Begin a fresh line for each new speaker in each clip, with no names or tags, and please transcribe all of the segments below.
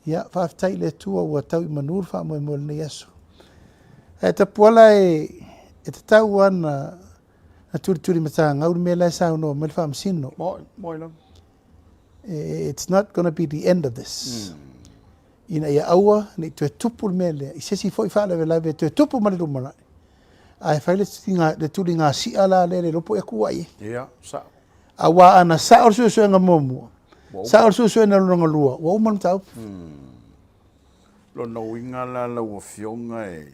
Ia, faafetai i le Atua ua tau i manu le faamoemoe o lenei aso. Ae Tapuala e, e tatau lava ona na tulituli matagau le mea la e saunoa mai le Faamasino.
Moi, moi lava.
It's not gonna be the end of this. Ina ia aua ne i toe tupu le mea lea i se isi foi faalavelave e toe tupu ma le lumanai. Ae fai le tuliga, le tuliga si'a la lea e le iloa po o i atu ai.
Ia, sa'o.
Aua ana sa'o le suesuega muamua, sa'o le suesuega lona lua, ua uma le mataupu.
Lona uiga la lau Afioga e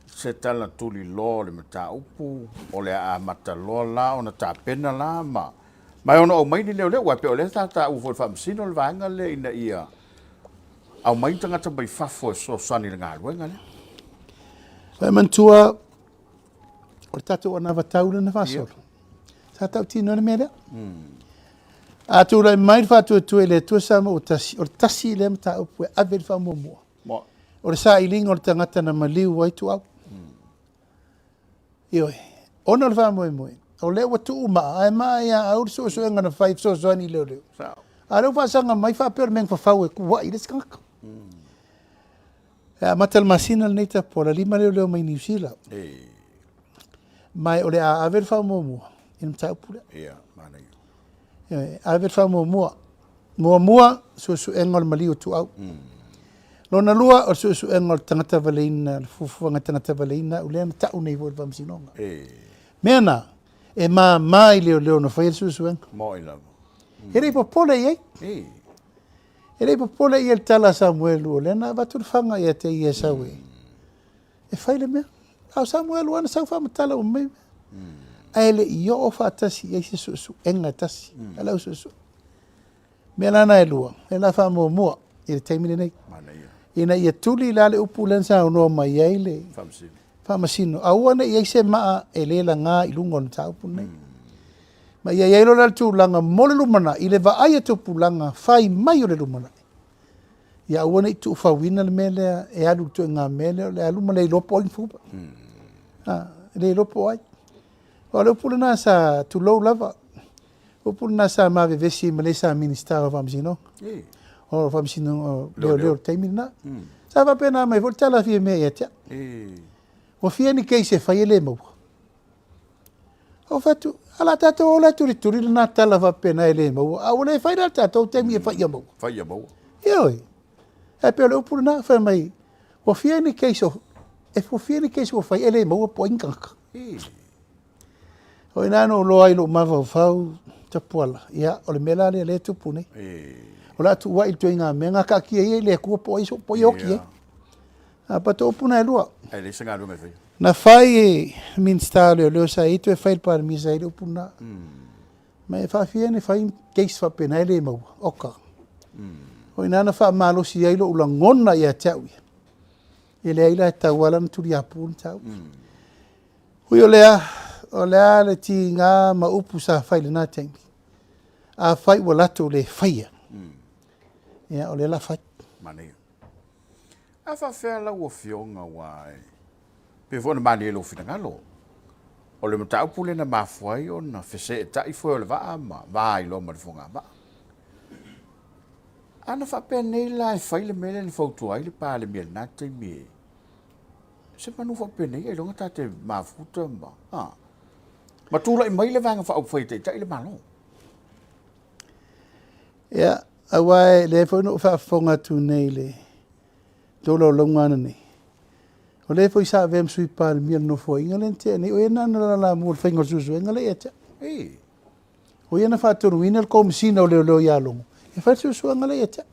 se tala tuliloa o le mataupu, o le a amata loa la ona tapena la ma ma e ono aumai ni leoleo, aua e pei o lea sa taua foi e le Faamasino le vaega lea ina ia aumai ni tagata mai fafo e fesoasoani i le galuega lea.
Ua e manatua o le tatou anavatau lea na faasolo. Sa tautino ai le mea lea. A tulai mai le faatuatua i le Atua Samoa ua tasi, o le tasi lea mataupu e ave i le faamuamua. O le sailiga o le tagata na maliu ai Tuau. Ioe. Ona o le faamoemoe, o lea ua tuu maa, ae maa ia au le suesuega na fai e fesoasoani i leoleo. A o lea ua faasaga mai faapea o le mea na fafau e kuai le isi tagata. E amata le masina lenei Tapuala, lima leoleo mai Niu Sila. Ma o le a ave le faamuamua i le mataupu lea.
Ia, manaia.
Ioe, ave le faamuamua. Muamua, suesuega o le maliu o Tuau. Lona lua, o le suesuega o le tagata valeina, le fuafuaga tagata valeina au lea na tau nei foi i le faamasinoga. Mea na, e mama i leoleo na faia le suesuega.
Moi lava.
E le i popole i ai. E le i popole i ai le tala a Samuelu, o lea na avatu le faga ia te ia e sau e, e fai le mea. A o Samuelu lava na sau faamatala uma mai mea. Ae le i oo faatasi i ai se suesuega e tasi a le au suesue. Mea la na e lua, lea la faamuamua i le taimi lenei. Ina ia tuli la le upu lea na saunoa mai ai le Faamasino, aua ne i i ai se maa e le laga i luga o le mataupu lenei. Ma ia i ai loa la le tulaga mo le lumanai, i le vaai a tupulaga fai mai o le lumanai, ia aua ne i tuufauina le mea lea e alu i le ituaiga mea lea o le alu ma le iloa po o ai ni fuga. E le iloa po o ai. O le upu lena sa tulou lava, upu lena sa ma vevesi ai ma le sa Minisita o Faamasinoga. O Faamasinoga o Leoleo i le taimi lena. Sa faapena mai foi le tala a Fiamē ia te au. Ua fia ni case e fai e le maua. Ou fai atu, a la tatou ola e tulituli lena tala faapena e le maua, a ua le fai la le tatou taimi e fai ia maua.
Fai ia maua.
Ioe. Ae pei o le upu lena, fai mai, ua fia ni case o, e ua fia ni case ua fai e le maua po o ai ni tagata. O i ina na ou iloa ai i lou mafaufau, Tapuala, ia, o le mea la lea lea e tupu nei. O le a tuuai i le ituaiga mea, na taatia ia i le Atua po o ai, po o ai e oti ai. A pato upu na e lua.
Ae leai se galuega e faia.
Na fai e Minisita o Leoleo sa i ai toe fai e le Palemia sa i ai le upu lena. Ma e faafia ona fai case faapena e le maua. Oka. O i ina na faamalosi ai lou lagona ia te au ia. E leai la e tatau lava la ona tuliapu le mataupu. Ui o lea, o le a le tiga ma upu sa fai i lena taimi, afai ua latou le faia, ia o lea la fai.
Manaia. A faafefea lau Afioga aua e pei foi ona malie lou finagalo, o le mataupu lea na mafua ai ona feseetai foe o le vaa ma va ai loa ma le fogavaa. A na faapea nei la e fai le mea lea na fautua ai le Palemia i lena taimi e se manu faapenei ailoga ta te mafuta ma, a, ma tulai mai le Vaega Faaupufai e taitai le Malo.
Ia, aua e lea foi na ou faafofoga atu nei i le tolaulauga ananei, o lea foi sa avea ma Sui Palemia o le Nofoaiga lea na tea nei, o ia lena na lalamua i le faiga o le suesuega lea ia te au. O ia na faatonuina le Komesina o Leoleo ia Logo e fai le suesuega lea ia te au.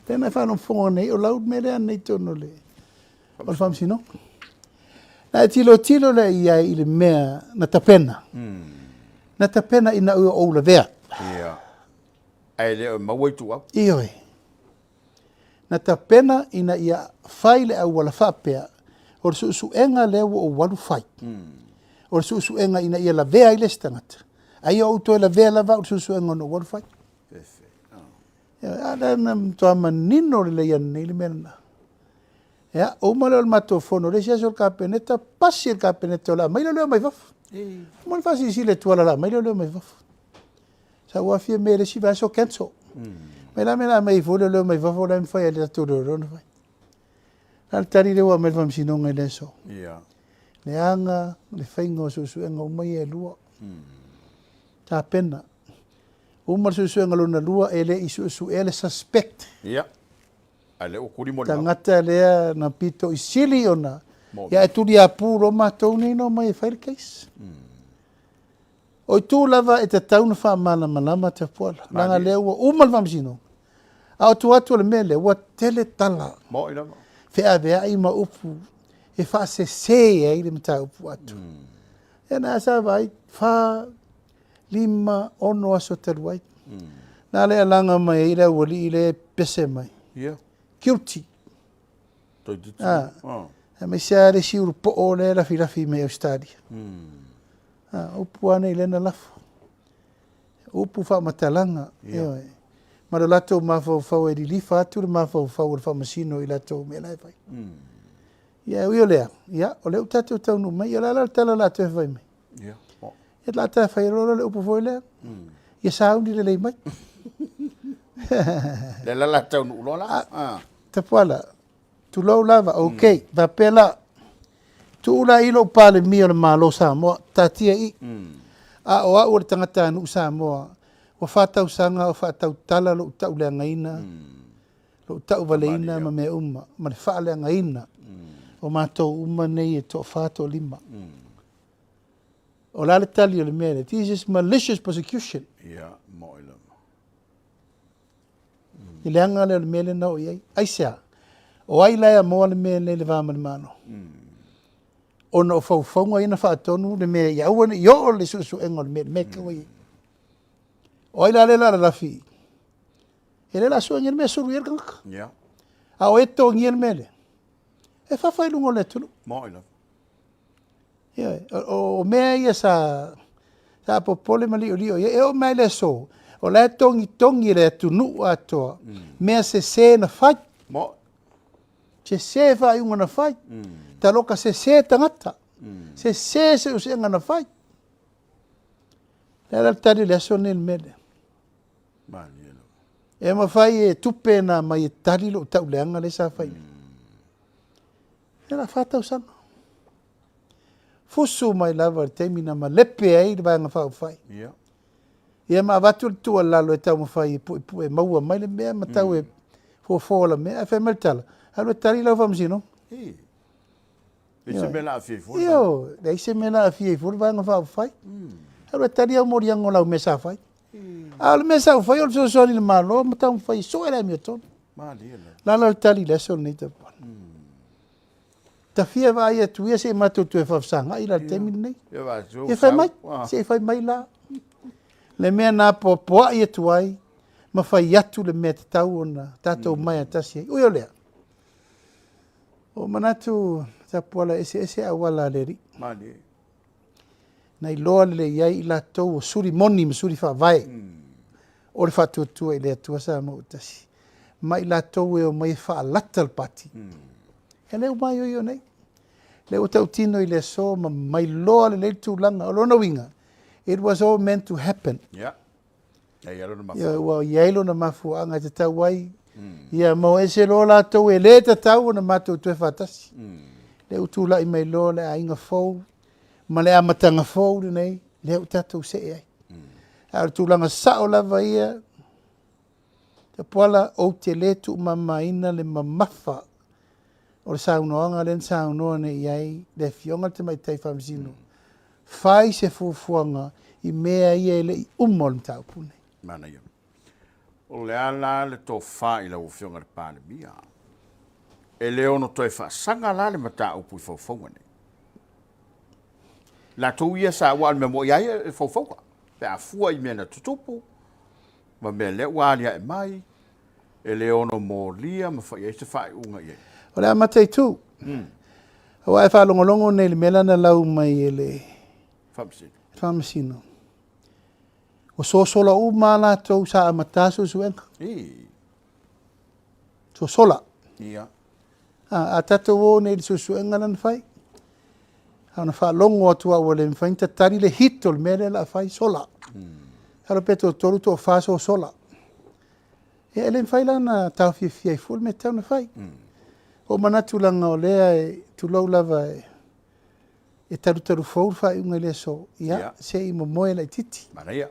Lea na e faafofoga nei, o lau mea lea ananei i totonu o le o le Faamasinoga. Na e tilotilo lea i ai i le mea na tapena. Na tapena ina ua ou lavea.
Ia. Ae le o maua ituau.
Ioe. Na tapena ina ia fai le auala faapea, o le suesuega lea ua ou alu fai. O le suesuega ina ia lavea ai le isi tagata. A ia ou toe lavea lava au i le suesuega na ou alu fai. Ioe, a lea na matua manino lelei ananei le mea lena. Ia, uma lea o le matou fono, le isi aso o le Kapeneta, pasi e le Kapeneta o le a aumai leoleo mai fafo. Uma ona faasilasila e Tuala o le a aumai leoleo mai fafo. Sa ou aafia mea i le isi vaiaso cancel. Mai la mea la aumai ai fua leoleo mai fafo la e mafai e tatou leoleo ona fai. La le tali lea ua aumai le faamasinoga i le aso.
Ia.
Leaga le faiga o suesuega uma ia e lua. Tapena. Uma le suesuega lona lua e le i suesuea le suspect.
Ia. A lea ua tuli molimau.
Tagata lea na pito i sili ona ia e tuliapu loa matou nei na omai e fai le case. O itu lava e tatau ona faamalamalama Tapuala, leaga lea ua uma le faamasinoga. A o tua atu o le mea lea, ua tele tala.
Moni lava.
Feaveai ma upu e faasese ai le mataupu atoa. Ia na sa vaai, fa, lima, ono aso talu ai. Na lea laga mai ai le aualii lea e pese mai.
Ia.
Guilty.
Toeitiiti.
Ah.
Ah.
Aemaise lava le isi ulupoo lea e lafilafi mai Ausetalia. Ah, upu lava nei lea na lafo. Upu faamatalaga, ioe. Ma lo latou mafaufau e lilifa atu le mafaufau o le faamasino i latou mea la e fai. Ia, e ui o lea, ia, o lea ua tatou taunuu mai, ia o le a la le tala o le a toe fai mai?
Ia,
Ia, o le a toe fai loa le upu foi lea, ia sauni lelei mai.
Lea la la taunuu loa la. Ah.
Tapuala, tulou lava, ok, faapea la, tuu la i lou Palemia o le Malo o Samoa, taatia i i. A o au o le tagatanuu Samoa, ua 4 tausaga o faatautala lou tauleagaina, lou tauvaleina ma mea uma, ma le faaleagaina o matou uma nei e toafa toalima. O le a le tali o le mea lea? This is malicious prosecution.
Ia, moni lava.
I le aga lea o le mea lea na oo i ai. Aisea? O ai la e amoa le mea lea i le va ma le Malo? Ona o faufauga ia na faatonu le mea ia aua ne i oo le suesuega o le mea, le mea e ua i ai. O ai la lea la lalafi? E le la suegia le mea e sulu i ai le tagata.
Ia.
A o e totogia le mea lea? E fafa i luga o le atunuu.
Moni lava.
Ioe, o mea ia sa popole ma liolio i ai. E oo mai le aso, o la e togitogi e le atunuu atoa mea sese na fai.
Moni.
Sese faaiuga na fai. Taloka sese tagata. Sese seusega na fai. Le ala le tali o le aso lenei i le mea lea.
Malie lava.
E mafai e tupe na mai e tali lou tauleaga lea sa fai. E la 4 tausaga. Fusu mai lava i le taimi na malepe ai le Vaega Faaupufai.
Ia.
Ia ma avatu le tuualalo e taumafai e puepue e maua mai le mea ma tau e fofo la mea. Ae fai mai le tala, alu e tali lau faamasinoga.
I. E se mea la afia i fua.
Io, leai se mea la afia i fua le Vaega Faaupufai. Alu e tali au moliaga o lau mea sa fai. A o le mea sa ou fai o le fesoasoani i le Malo ma taumafai e sue le amiotonu.
Malie lava.
Lala le tali i le aso lenei Tapuala. Tafia vaai atu ia se i matou toe faafesagai la le taimi lenei.
Ia va tu.
Ia fai mai, se i fai mai la. Le mea na apoapoai atu ai ma fai atu le mea tatau ona tatou mai a tasi ai. Ui o lea, o manatu Tapuala e eseese auala a le Alii.
Malie.
Na iloa lelei ai i latou o suli moni ma suli faavae o le faatuatua i le Atua Samoa ua tasi. Ma i latou e omai e faalata le pati. Ia lea ua maioio nei. Lea ua tautino i le aso ma mailoa lelei le tulaga. O lona uiga, it was all meant to happen.
Ia. Ia ia lona
Ia, ua i ai lona mafuaaga e tatau ai. Ia maua ese loa latou e le tatau ona matou toe faatasi. Lea ua tulai mai loa le aiga fou ma le amataga fou lenei, lea ua tatou see ai. A o le tulaga sao lava ia, Tapuala, ou te le tuumamaina le mamafa o le saunoaga lea na saunoa nei i ai le Afioga i le Tamaitai Faamasino. Fai se fuafuaga i mea ia e le i uma o le mataupu lenei.
Manaia. O le a la le tofa i lau Afioga i le Palemia? E le ono toe faasaga la le mataupu i faufauga nei. Latou ia sa ua o le mea moni ai e faufauga. Pe a fua i mea na tutupu, ma mea lea ua aliae mai, e le ono molia ma fai ai se faaiuga i ai.
O le a mataitu. Aua e faalogologo nei i le mea lea na lau mai e le
Faamasino.
Faamasino. Ua sosola uma lava latou sa amata suesuega.
I.
Sosola.
Ia.
A tatou o nei i le suesuega lea na fai, a ona faalogo atu au ua le mafai ona tatali le hit o le mea lea o le a fai, sola. Alo pe toatolu toafa sosola. Ia, e le mafai la ona taofiofia ai fua le mea e tatau ona fai. Ua ou manatu leaga o lea e, tulou lava, e talutalu fou le faaiuga i le aso, ia, se i momoe laitiiti.
Manaia.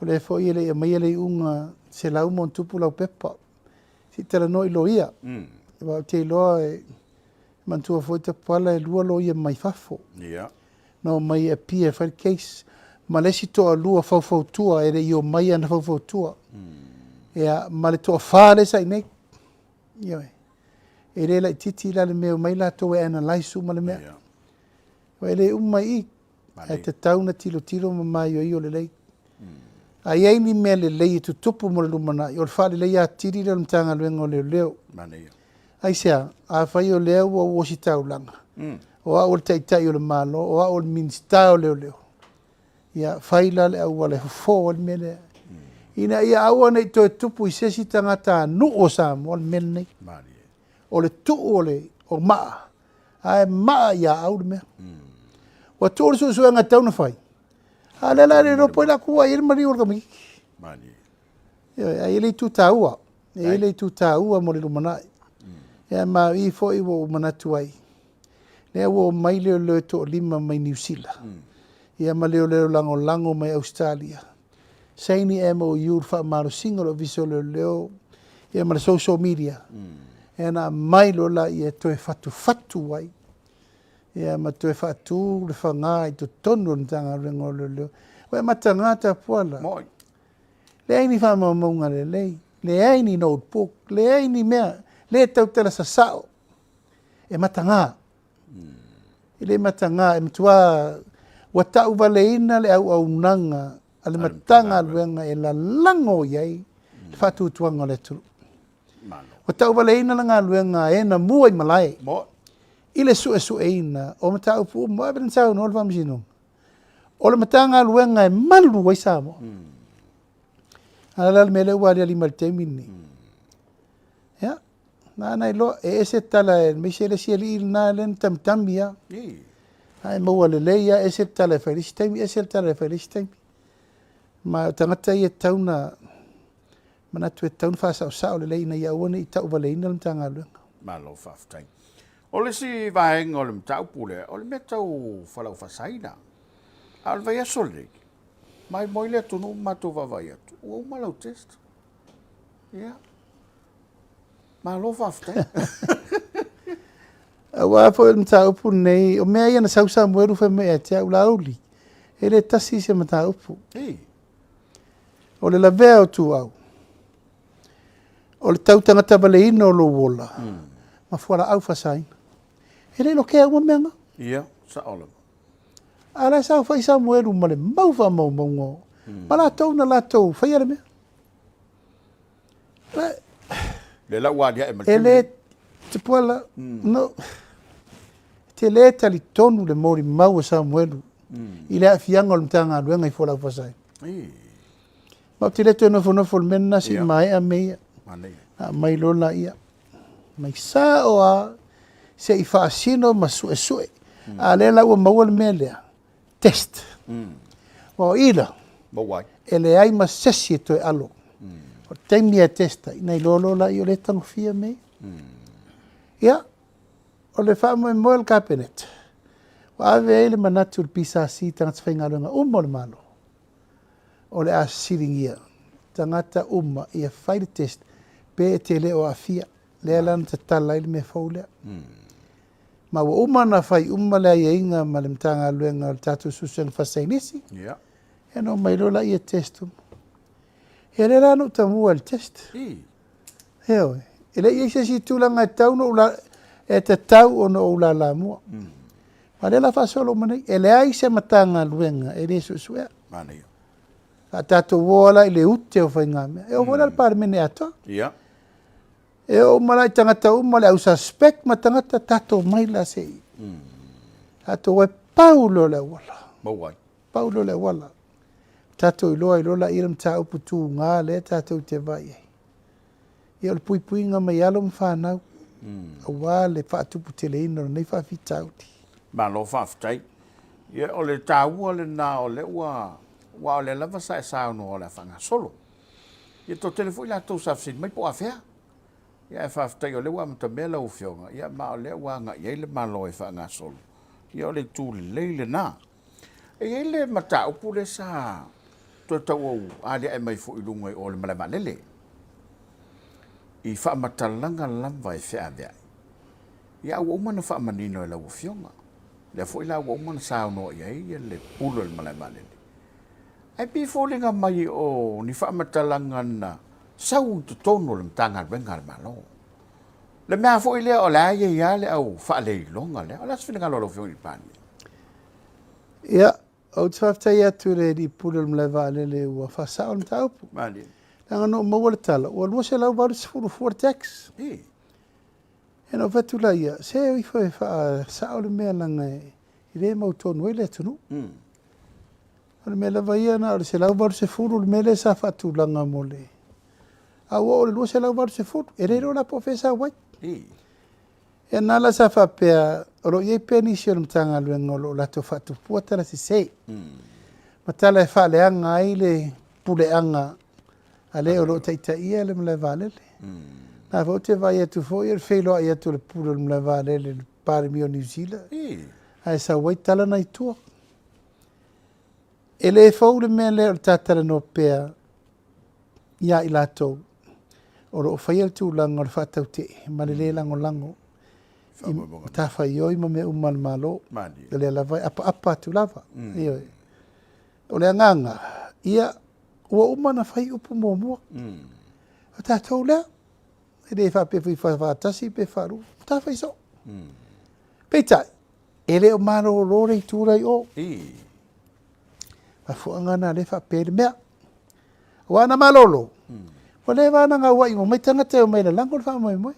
O lea foi e le i aumaia le iuga 100+ laupepa. Se i talanoa i loia. Aua ou te iloa e manatua foi Tapuala e 2 loia mai fafo. Na omai e appear e fai le case. Ma le isi toalua faufautua e le i omai ana faufautua. Ia, ma le toafa lea sa i inei. Ioe. E le laitiiti la le mea e omai latou e analyse uma le mea. Aua e le uma i i. Ae tatau ona tilotilo ma maioio lelei. A i ai ni mea lelei e tutupu mo le lumanai, o le faaleleia atili lea o le Matagaluega o Leoleo. Aisea? Afai o lea ua ou ositaulaga, o au o le Taitai o le Malo, o au o le Minisita o Leoleo, ia fai la le auala e fofo ai le mea lea, ina ia aua ne i toe tupu i se isi tagatanuu o Samoa le mea lenei. O le tuu o le o maa, ae maa ia au le mea. Ua tuu le suesuega e tatau ona fai, a o lea la e le iloa po o ai la tua i ai le maliu o le tamaitiiti. Ioe, ae i ai le itu taua, e i ai le itu taua mo le lumanai. Ia ma o i foi ua ou manatu ai, lea ua omai leoleo e toalima mai Niu Sila, ia ma leoleo lagolago mai Ausetalia, saini MOU i le faamalosiga o le Ofisa o Leoleo ia ma le social media, ia na aumai loa laia e toe fatufatu ai, ia ma toe faatu le faga i totonu o le Matagaluega o Leoleo. Ua e mataga Tapuala. Leai ni faamaumauga lelei, leai ni notebook, leai ni mea, le tautala sasao. E mataga. E le mataga, e matua ua tauvaleina le auaunaga a le Matagaluega e lalago i ai le faatuatuaga o le atunuu. Ua tauvaleina le galuega a e na mua i malae i le suesueina o mataupu uma. Ua ave na saunoa le Faamasinoga, o le Matagaluega e malu ai Samoa. A o le a le mea lea ua aliali mai i le taimi lenei? Ia, na ona iloa, e ese tala aemaise le isi alii lena lea na tamitami lava. Ae maua lelei lava, ese le tala e fai i le isi taimi, ese le tala e fai i le isi taimi. Ma o tagata ia e tatau ona manatu e tatau ona faasaosao lelei ina ia aua ne i tauvaleina le Matagaluega.
Malo faafetai. O le isi vaega o le mataupu lea, o le mea tau falau faasaina. A o le vaiaso lenei, maimoa i le atunuu ma matou vaavaai atu, ua uma lau test. Ia, malo faafetai.
Aua foi o le mataupu lenei, o mea ia na sau Samuelu fai mai ia te au, Laauli, e le tasi se mataupu. O le lavea o tuau, o le tau tagata valeina o lou ola, ma fualaau faasaina. E le lokea uma mea na.
Ia, sao lava.
A o la e saofai Samuelu ma le mau faamaumauga ma latou na latou faia le mea.
Le la ua aliae
ma le E le Tupuola, no, e te le talitonu le molimau a Samuelu i le aafiaga o le Matagaluega i fualaau faasaina. Ma ou te le toe nofonofo i le mea lena se i maea mea ia. Na aumai loa laia. Mai sao lava se i faasino ma suesue. A o lea la ua maua le mea lea, test. Aua o i la, e leai ma se isi e toe alo. O le taimi e test ai, ona iloa loa lea o lea e tagofia mea ia. Ia, o le faamoemoe o le Kapeneta, ua ave ai le manatu i le PSC i tagata faigaluega uma o le Malo, o le a siligia tagata uma ia fai le test pe e te le o aafia. Lea la na tatala ai le mea fou lea. Ma ua uma ona fai uma le aiaiga ma le Matagaluega o le tatou Suesuega Faasaienisi.
Ia,
ona omai loa lea test uma. Ia lea la na ou tamua i le test. Ioe. E le i i ai se isi tulaga e tatau ona ou la, e tatau ona ou lalamua. Ma lea la faasolo uma nei. E leai se Matagaluega e le suesuea.
Manaia.
A tatou o lava la i le ute o faigamea. E oo foi la i le Palemene atoa.
Ia.
E oo uma la i tagata uma, le au suspect ma tagata, tatou omai la se i. Tatou o e pau loa le auala.
Maua ai.
Pau loa le auala. Tatou iloa ai loa laia le mataupu tuga lea tatou te vaai ai. Ia o le puipuiga mai alo ma fanau, aua le faatuputeleina o lenei faafitauli.
Malo faafetai. Ia o le taua lena o lea ua, aua o lea lava sa e saunoa o le a faagasolo. Ia toatele foi latou sa fesili mai po o afea. Ia ae faafetai o lea ua amatamea lau Afioga, ia ma o lea ua agai i ai le Malo e faagasolo. Ia o le itu lelei lena. E i ai le mataupu lea sa toe tauau aliae mai foi i luga i o le malae vaalele i faamatalaga lava e feaveai. Ia a ua uma ona faamanino e lau Afioga. Lea foi la ua uma ona saunoa i ai le pule o le malae vaalele. Ae pei e foliga mai o ni faamatalaga na sau i totonu o le Matagaluega a le Malo. Le mea foi lea o le a i ai lava le au faaleiloga lea. O le a se finagalo o lau Afioga i le Palemia?
Ia, ou te faafetai atu i le Alii Pule o le Malae Vaalele ua faasao le mataupu.
Malie.
Leaga na ou maua le tala, ua 280 fua le tax.
I.
Ia na ou fai atu laia, se o ifo e faasao le mea leaga e le mautonu ai le atunuu. O le mea lava ia na o le 180 le mea lea sa faatulaga mo le... A ua oo i le 280, e le iloa la po o fea e sau ai. Ia na la sa faapea, o lo o i ai pea nisi o le Matagaluega o lo o latou faatupua tala sese, ma tala e faaleaga ai le puleaga a le o lo o taitaia le malae vaalele. Na foi ou te vaai atu foi o le feiloai atu o le pule o le malae vaalele i le Palemia o Niu Sila, ae sau ai tala na i tua. E le fou le mea lea o le ta talanoa pea ia i latou o lo o faia le tulaga o le faatautee ma le le lagolago i matafaioi ma mea uma a le Malo. O lea lava e apaapa atu lava. Ioe. O le agaga, ia, ua uma ona fai upu muamua. O tatou lea, e le faapea foi faatasi pe faalua, ua ta fai soo. Peitai, e le o malolo le itu la i o. Mafuaaga na lea e faapea ai le mea. Aua ana malolo, ua leva ona gauai uma mai tagata e omai e lalago le faamoemoe.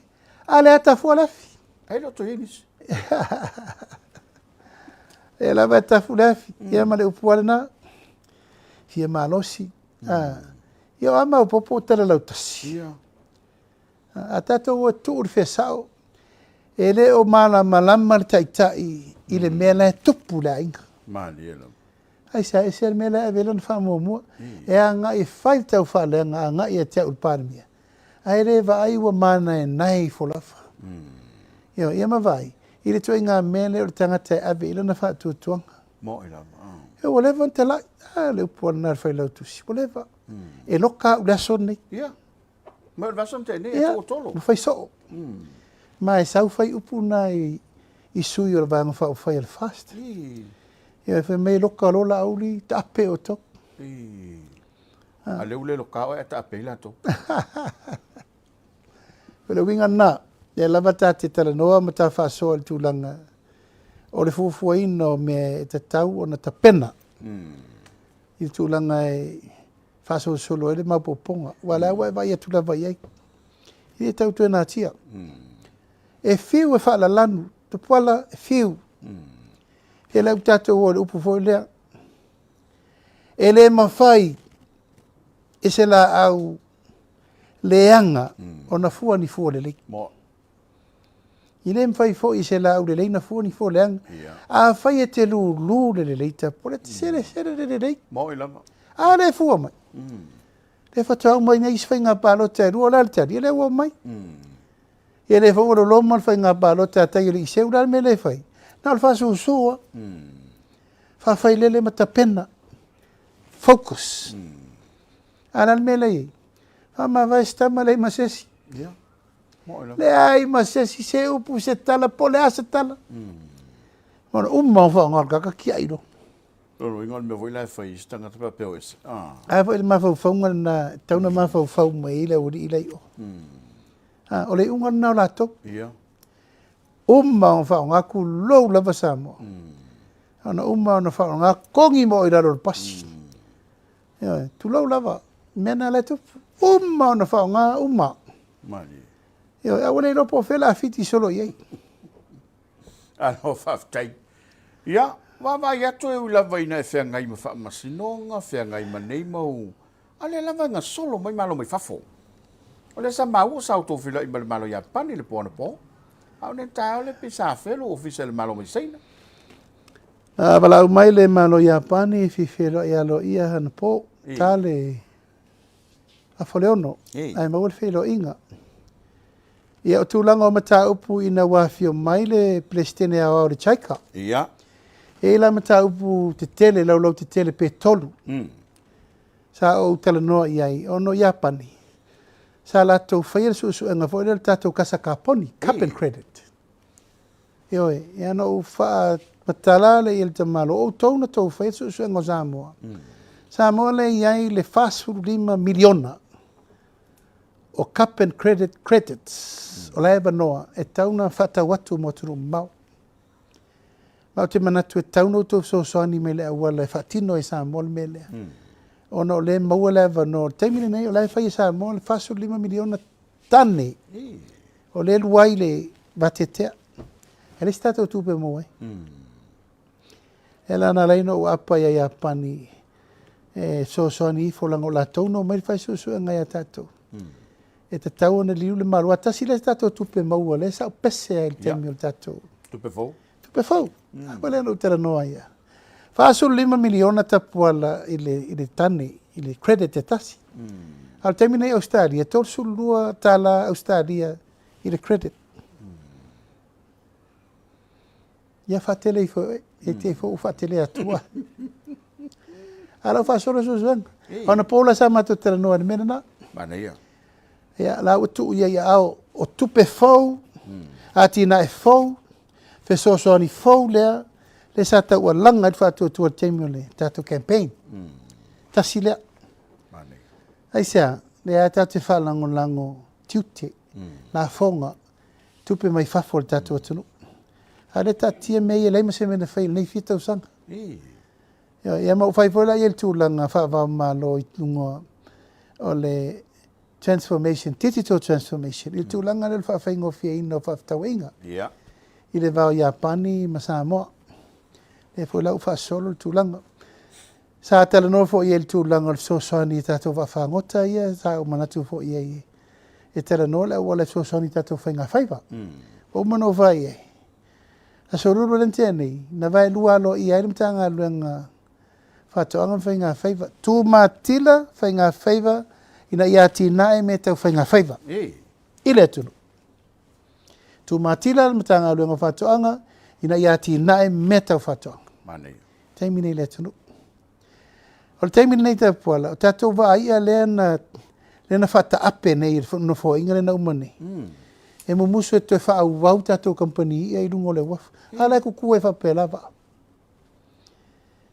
A lea tafu le afi.
Ai le o nisi.
E lava e tafu le afi. Ia ma le upu lava lena. Fia malosi. Ia o a maopoopo o tala lautasi.
Ia.
A tatou o e tuu le fea sao, e le o malamalama le taitai i le mea la e tupu i le aiga.
Malie lava.
Aisea, ese le mea la e ave i ai lana faamuamua. E agai e fai le taufaaleaga agai ia te au le Palemia, ae le vaai ua manaenae ifo lava. Ioe, ia ma vaai i le ituaiga mea lea o le tagata e ave i ai lana faatuatuaga.
Moi lava.
Ia ua leva ona talai. A, le upu lava lena a le Failautusi, ua leva. E loka au i le aso lenei.
Ia. Ma o le vasa na tea nei, e toatolo.
Ua fai soo. Ma e sau fai upu na i, i sui o le Vaega Faaupufai a le FAST. Ia, fai mai e loka loa Laauli, taape outou.
A lea ua le loka oe ae taape ai latou.
O le uiga lena, lea lava ta te talanoa ma ta faasoa i le tulaga o le fuafuaina o mea e tatau ona tapena i le tulaga e faasolosolo ai le maopoopoga, aua o lea ua e vaai atu lava i ai, e le tau toe natia. E fiu e faalalanu, Tupuala e fiu. Ia lea ua tatou oo i le upu foi lea, e le mafai e se laau leaga ona fua ni fua lelei. E le mafai foi e se laau lelei ona fua ni fua leaga. Afai e te lulu le lelei Tapuala, e te selesele le lelei.
Moi lava.
A lea e fua mai. Lea faatoa uma ai nei isi faiga palota e lua, o le a le tali? Ia lea ua omai. Ia lea foi ua loloma le faiga palota a Taialii-seu, o le a le mea lea e fai? Na o le faasusu lava. Faafailele ma tapena. Focus. A o le a le mea lea e i ai? Faamavae se tama, leai ma se isi. Leai ma se isi, se upu, se tala, po o le a se tala. Ona uma ona faaaoga o le tagata tiai loa.
Lona uiga o le mea foi la e fai i isi tagata faapea o ese.
A foi le mafaufauga lena, e tatau ona mafaufau mai ai le aualii la i o. O le iuga lena o latou. Uma ona faaaoga, tulou lava Samoa. Ona uma ona faaaoga, togi ma oe i lalo o le pasi. Ioe, tulou lava, mea na la e tupu. Uma ona faaaoga, uma.
Malie.
Ioe, a ua le iloa po o fea o le a fiti solo i ai.
Alo, faafetai. Ia, vaavaai atu e ui lava ina e feagai ma faamasinoga, feagai ma nei mau, a o lea lava e gasolo mai malo mai fafo. O lea sa maua sa outou feiloai ma le Malo Iapani i le po anapo, a o nei taeao lea pei sa afea lou ofisa i le Malo mai Saina.
Na valaau mai le Malo Iapani e fia feiloai aloaia anapo, ta le. a Faleono, ae maua le feiloaiga. Ia, o tulaga o mataupu ina ua afio mai le Peresetene Aoao o le JICA.
Ia.
E i ai la mataupu tetele, laulau tetele pe tolu. Sa ou talanoa i ai, ona o Iapani, sa latou faia le suesuega foi lea o le tatou kasa kaponi, carbon credit. Ioe, ia na ou faamatala lea i le tamaloa, o outou na tou faia le suesuega o Samoa. Samoa lea e i ai le 45 miliona o carbon credit credits, o la e avanoa e tatau ona faatau atu mo atunuu mamao. Ma ou te manatu e tatau ona outou fesoasoani mai i le auala e faatino ai e Samoa le mea lea. Ona o lea e maua le avanoa. O le taimi lenei o la e fai e Samoa le 45 miliona tane o lea e lua ai le vateatea. E leai se tatou tupe e maua ai. E la na ala ai ona ou aapa ia Iapani e fesoasoani ifo leaga o latou na omai fai suesuega ia tatou. E tatau ona liliu le Malo. Aua tasi lea tatou tupe maua lea sa ou pese ai i le taimi o le tatou
Tupe fou.
Tupe fou. A lea na ou talanoa ai. 45 miliona tapuala i le, i le tane, i le credit e tasi. A o le taimi nei Ausetalia, 32 tala Ausetalia i le credit. Ia faatele ifo e oe, e te ifo ua faatele atua. A lau faasolo suesuega. Ona po la sa matou talanoa i le mea lena.
Manaia.
Ia, la ua tuu ia i aao o tupe fou, atinae fou, fesoasoani fou lea, lea sa taualaga ai le faatuatua i le taimi o le tatou campaign. Tasi lea.
Manaia.
Aisea? Lea lava tatou te faalagolago tiute, lafoga, tupe mai fafo a le tatou atunuu. A o lea e taatia mea ia e leai ma se mea na faia i lenei fia tausaga. Ia ma ua fai foi la i le tulaga faava-o-Malo i luga o le transformation, digital transformation, i le tulaga lea o le faafaigofieina o faafetauaiga i le va o Iapani ma Samoa. Lea foi la ua faasolo le tulaga. Sa talanoa foi i ai i le tulaga o le fesoasoani i tatou vaafagota ia, sa ou manatu foi i ai e talanoa le auala e fesoasoani i tatou faigafaiva. Ua uma ona ou fai i ai, aso Lulu lea na tea nei, na vaelua aloaia ai le Matagaluega Faatoaga ma Faigafaiva, tumatila faigafaiva ina ia atinae mea tau faigafaiva i le atunuu. Tumatila le Matagaluega o Faatoaga ina ia atinae mea tau faatoaga.
Manaia.
Taimi nei i le atunuu. O le taimi lenei Tapuala, o tatou vaa i'a lea na, lea na faataape nei e le Nofoaiga lea na uma nei, e mumusu e toe faaauau tatou kamupani i'a i luga o le uafu. A o la e kuku ai faapela vaa.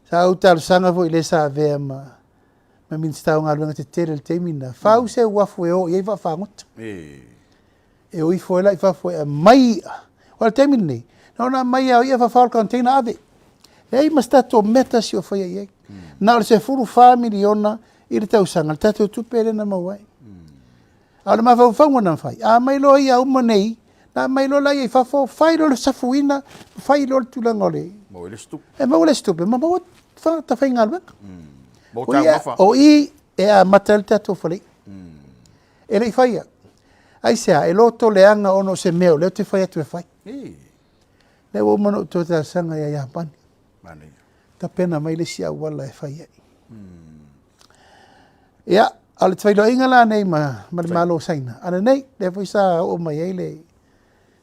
Sa ou talosaga foi i le sa avea ma, ma Minisita o Galuega Tetele i le taimi lena, fau se uafu e o i ai vaafagota. E o ifo ai la i fafo e aumai i'a. O le taimi lenei, na ona aumai lava o i'a fafao le container ave. Leai ma se tatou mea tasi o faia i ai. Na o le 14 miliona i le tausaga le tatou tupe lea na maua ai. A o le mafaufauga na fai, a aumai loa i'a uma nei, na aumai loa laia i fafo, fai loa le safuina, fai loa le tulaga o le...
Maua le isi tupe.
E maua le isi tupe, ma maua tagata faigaluega.
Maua taumafa.
O i e amata ai le tatou fale i'a. E le i faia. Aisea? E loto leaga ona o se mea o lea ou te fai atu e fai. Lea ua uma ona ou toe talosaga ia Iapani.
Manaia.
Tapena mai le isi auala e fai ai. Ia, a o le feiloaiga la nei ma, ma le Malo o Saina, a lenei, lea foi sa oo mai ai le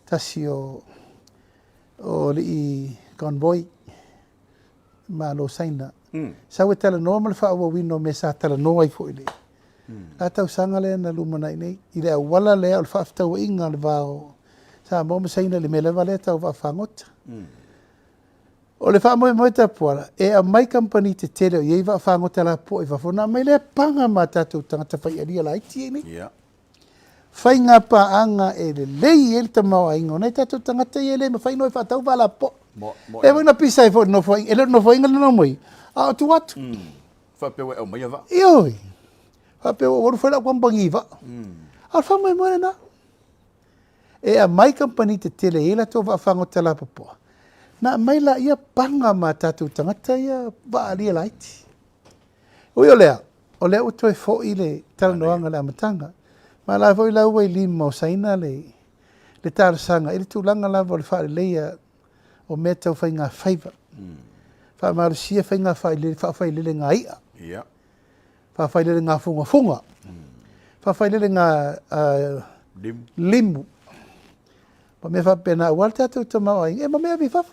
tasi o, o alii convoy Malo o Saina. Sau e talanoa ma le faaauauina o mea sa talanoa ai foi i le la tausaga lea na lumanai nei, i le auala lea o le faafetauaiga o le va o Samoa ma Saina i le mea lava lea tau vaafagota. O le faamoemoe Tapuala, e aumai kamupani tetele o i ai vaafagota lapopoa i fafo, ona aumai lea paga ma tatou tagata faialia laiti ia i inei. Faiga paaga e lelei ai le tamaoaiga o nai tatou tagata ia e le mafai ona o e faatau vaa lapopoa. Lea foi na pisa ai foi i le nofoaiga, e le o le nofoaiga lena na omai, a o tua atu.
Faapea ua e aumaia vaa.
Ioe. Faapea ua ou alu fai lau kamupani i vaa. A o le faamoemoe lena. E aumai kamupani tetele e i ai latou vaafagota lapopoa, na aumai laia paga ma tatou tagata ia vaalia laiti. Ui o lea, o lea ua toe foi le talanoaga i le amataga. Ma o la foi la ua i lima o Saina le, le talosaga i le tulaga lava o le faaleleia o mea tau faigafaiva. Faamalosia faiga faafailelega i'a.
Yeah.
Faafailelega fugafuga. Faafailelega
Limu.
limu. Ma mea faapena aua le tatou tamaoaiga e ma mea ave i fafo.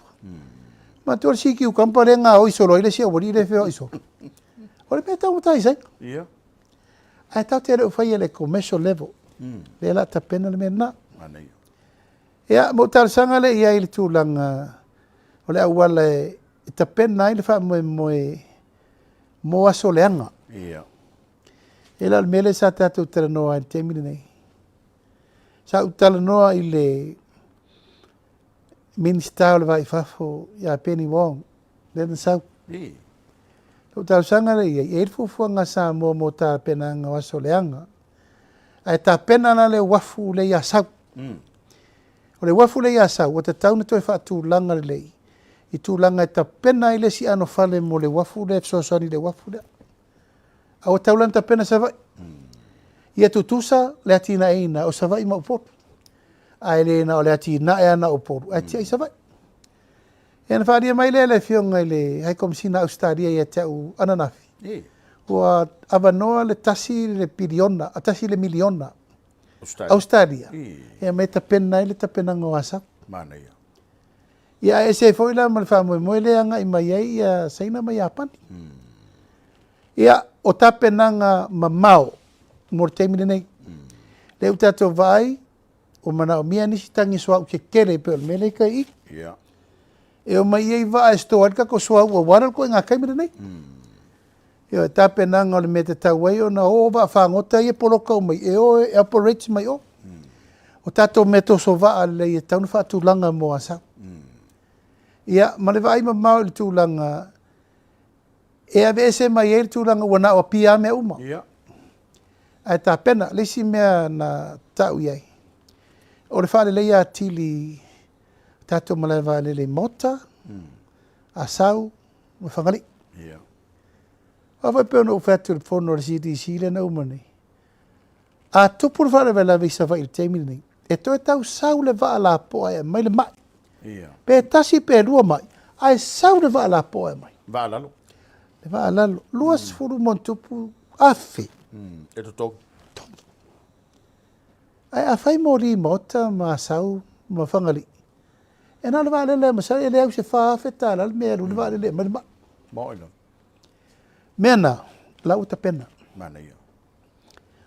Manatua le sea cucumber lea e gaoi solo ai le isi aualii lea e feoai solo. O le mea e taugata ai i Saina.
Ia.
Ae tatou te le o faia i le commercial level. Lea o le a tapena le mea lena.
Manaia.
Ia, ma ou talosaga lea i ai i le tulaga o le auala e tapena ai le faamoemoe mo aso leaga.
Ia.
E la o le mea lea sa tatou talanoa ai i le taimi lenei. Sa ou talanoa i le Minisita o le Va i Fafo ia Penny Wong, lea na sau.
I.
Lou talosaga lea i ai, e i ai le fuafuaga a Samoa mo tapenaga o aso leaga. Ae tapena la le uafu lea i Asau. O le uafu lea i Asau, ua tatau ona toe faatulaga lelei i tulaga e tapena ai le isi anofale mo le uafu lea e fesoasoani i le uafu lea. A ua tatau la ona tapena Savaii. Ia tutusa le atinaeina o Savaii ma Upolu. Ae le na o le atinae lava na o Upolu, ae tiai Savaii. Ia ona faaalia mai lea e le Afioga i le High Komesina a Ausetalia ia te au ananafi, ua avanoa le tasi le piliona, tasi le miliona Ausetalia e aumai e tapena ai le tapenaga o Asau.
Manaia.
Ia ae ese ai foi la ma le faamoemoe lea e agai mai ai ia Saina ma Iapani. Ia, o tapenaga mamao mo le taimi lenei. Lea ua tatou vaai, ua manaomia nisi tagi suauu tetele e pei o le mea lea i tai i i. E omai i ai vaa e store ai le tatou suauu aua le ituaiga taimi lenei. Ioe, tapenaga o le mea e tatau ai ona o vaafagota ia e poloka uma e o e operate mai o. O tatou mea toso vaa lelei e tatau ona faatulaga mo Asau. Ia, ma le vaai mamao i le tulaga e aveese mai ai le tulaga ua na o Apia lava mea uma. Ae tapena, le isi mea na tau i ai, o le faaleleia atili o tatou malae vaalele i Maota, Asau ma Fagalii. Aua foi pei ona ou fai atu i le fono a le CDC lea na uma nei, a tupu le faalavelave i Savaii i le taimi lenei, e toe tau sau le vaa lapoa e aumai le mai. Pe tasi pe lua mai, ae sau le vaa lapoa e aumai.
Vaa lalo.
Le vaa lalo. 20 ma ona tupu afe.
E totogi.
Totogi. Ae afai moli i Maota ma Asau ma Fagalii, e na o le vaalele lava masalo e le au i se $4,000 le mea e alu ai le vaalele e aumai le mai.
Maoi lava.
Mea na, la ua tapena.
Manaia.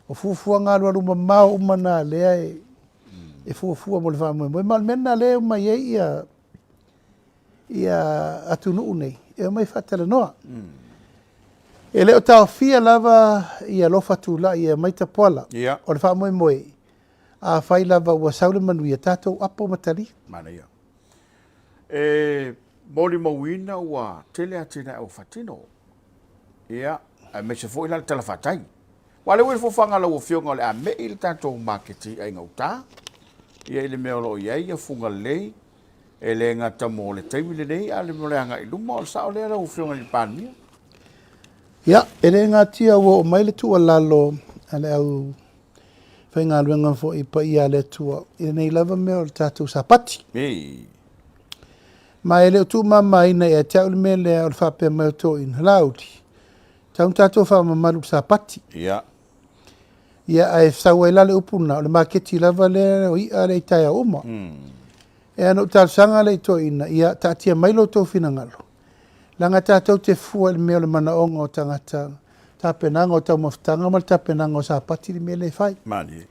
O fuafuaga alualu mamao uma na lea e, e fuafua mo le faamoemoe. Ma o le mea lena lea e omai ai ia, ia atunuu nei, e omai faatalanoa. E le o taofia lava ia alofa tulai e aumai tapuala.
Ia.
O le faamoemoe, afai lava ua sau le manuia, tatou apo ma talia.
Manaia. E molimauina ua tele atinae ua faatino. Ia, aemaise foi la le talafatai. Aua o lea ua i le fofoga a lau Afioga o le a me'i le tatou maketi i'a i gauta, ia i le mea o lo o i ai ia Fugalei, e le gata mo le taimi lenei, a o le mo le agai i luma. O le sao lea lau Afioga i le Palemia?
Ia, e le natia ua oo mai le tuualalo a le au faigaluega foi paia a le Atua i lenei lava mea o le tatou Sapati.
Ei.
Ma e le o tuumamaina ia te au le mea lea o le faapea mai o toeaiina, Laauli, tau na tatou faamamalu i le Sapati.
Ia.
Ia, ae sau ai la le upu lena, o le maketi lava lea o i'a lea i taeao uma. E ana ou talosaga lea i toeaiina, ia taatia mai lo outou finagalo, leaga tatou te fua i le mea o le manaoga o tagata, tapenaga o taumafataga ma le tapenaga o Sapati le mea lea e fai.
Malie.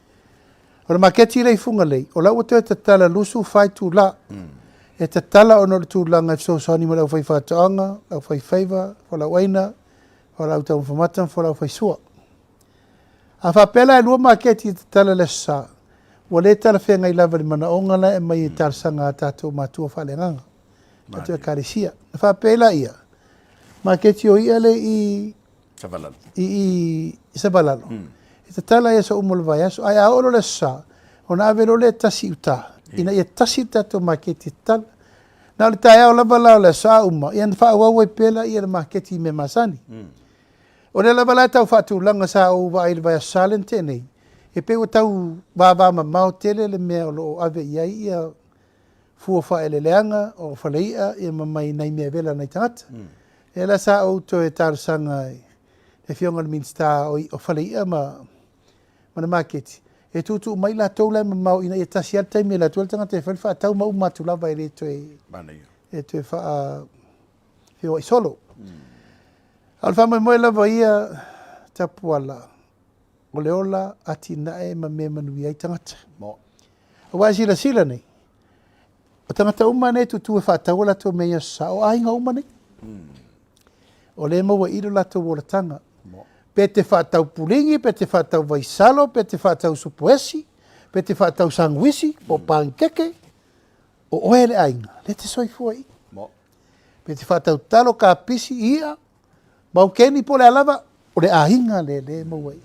O le maketi lea i Fugalei, o la ua toe tatala 24 itula. E tatala ona o le tulaga e fesoasoani mo le aufaifaatoaga, le aufaifaiva, fualaauaina, fualaau taumafa mata ma fualaau faisua. A faapea la e lua maketi e tatala i le Aso Sa, ua le talafeagai lava i le manaoga la e aumai e talosaga a tatou matua faaleagaga, tatou Ekalesia. Ona faapea ai laia, maketi o i'a lea i
Savalalo.
I i Savalalo. E tatala i aso uma o le vaiaso, ae a oo loa i le Aso Sa, ona ave loa lea e tasi i uta, ina ia tasi le tatou maketi e tatala. Na o le taeao lava la o le Aso Sa uma, ia ona faaauau ai pea laia le maketi i mea masani. O lea lava la e tau faatulaga sa ou vaai i le vaiaso Sa lea na tea nei, e pei ua tau vavamamao tele le mea o lo o ave i ai ia fua faaeleeleaga o falei'a ia ma mai nai mea vela a nai tagata. Lea la sa ou toe talosaga i le Afioga i le Minisita o Falei'a ma Ma le maketi, e tuutuu mai latou la e mamao ina ia tasi lava le taimi e alu atu ai le tagata e fai le faatau ma uma atu lava e le toe, e toe faafeoai solo. A o le faamoemoe lava ia Tapuala, o le ola atinae ma mea e manuia ai tagata. Aua e silasila nei, o tagata uma nei e tutu e faatau a latou mea i Aso Sa, o aiga uma nei. O lea e maua i i lo latou olataga. Pe te faatau puligi, pe te faatau vaisalo, pe te faatau supuesi, pe te faatau sanuisi, po o panikeke, o oe le aiga, lea e te soifua i i. Pe te faatau talo, kapisi, i'a, maukeni po o le a lava, o le aiga lea lea e maua i i.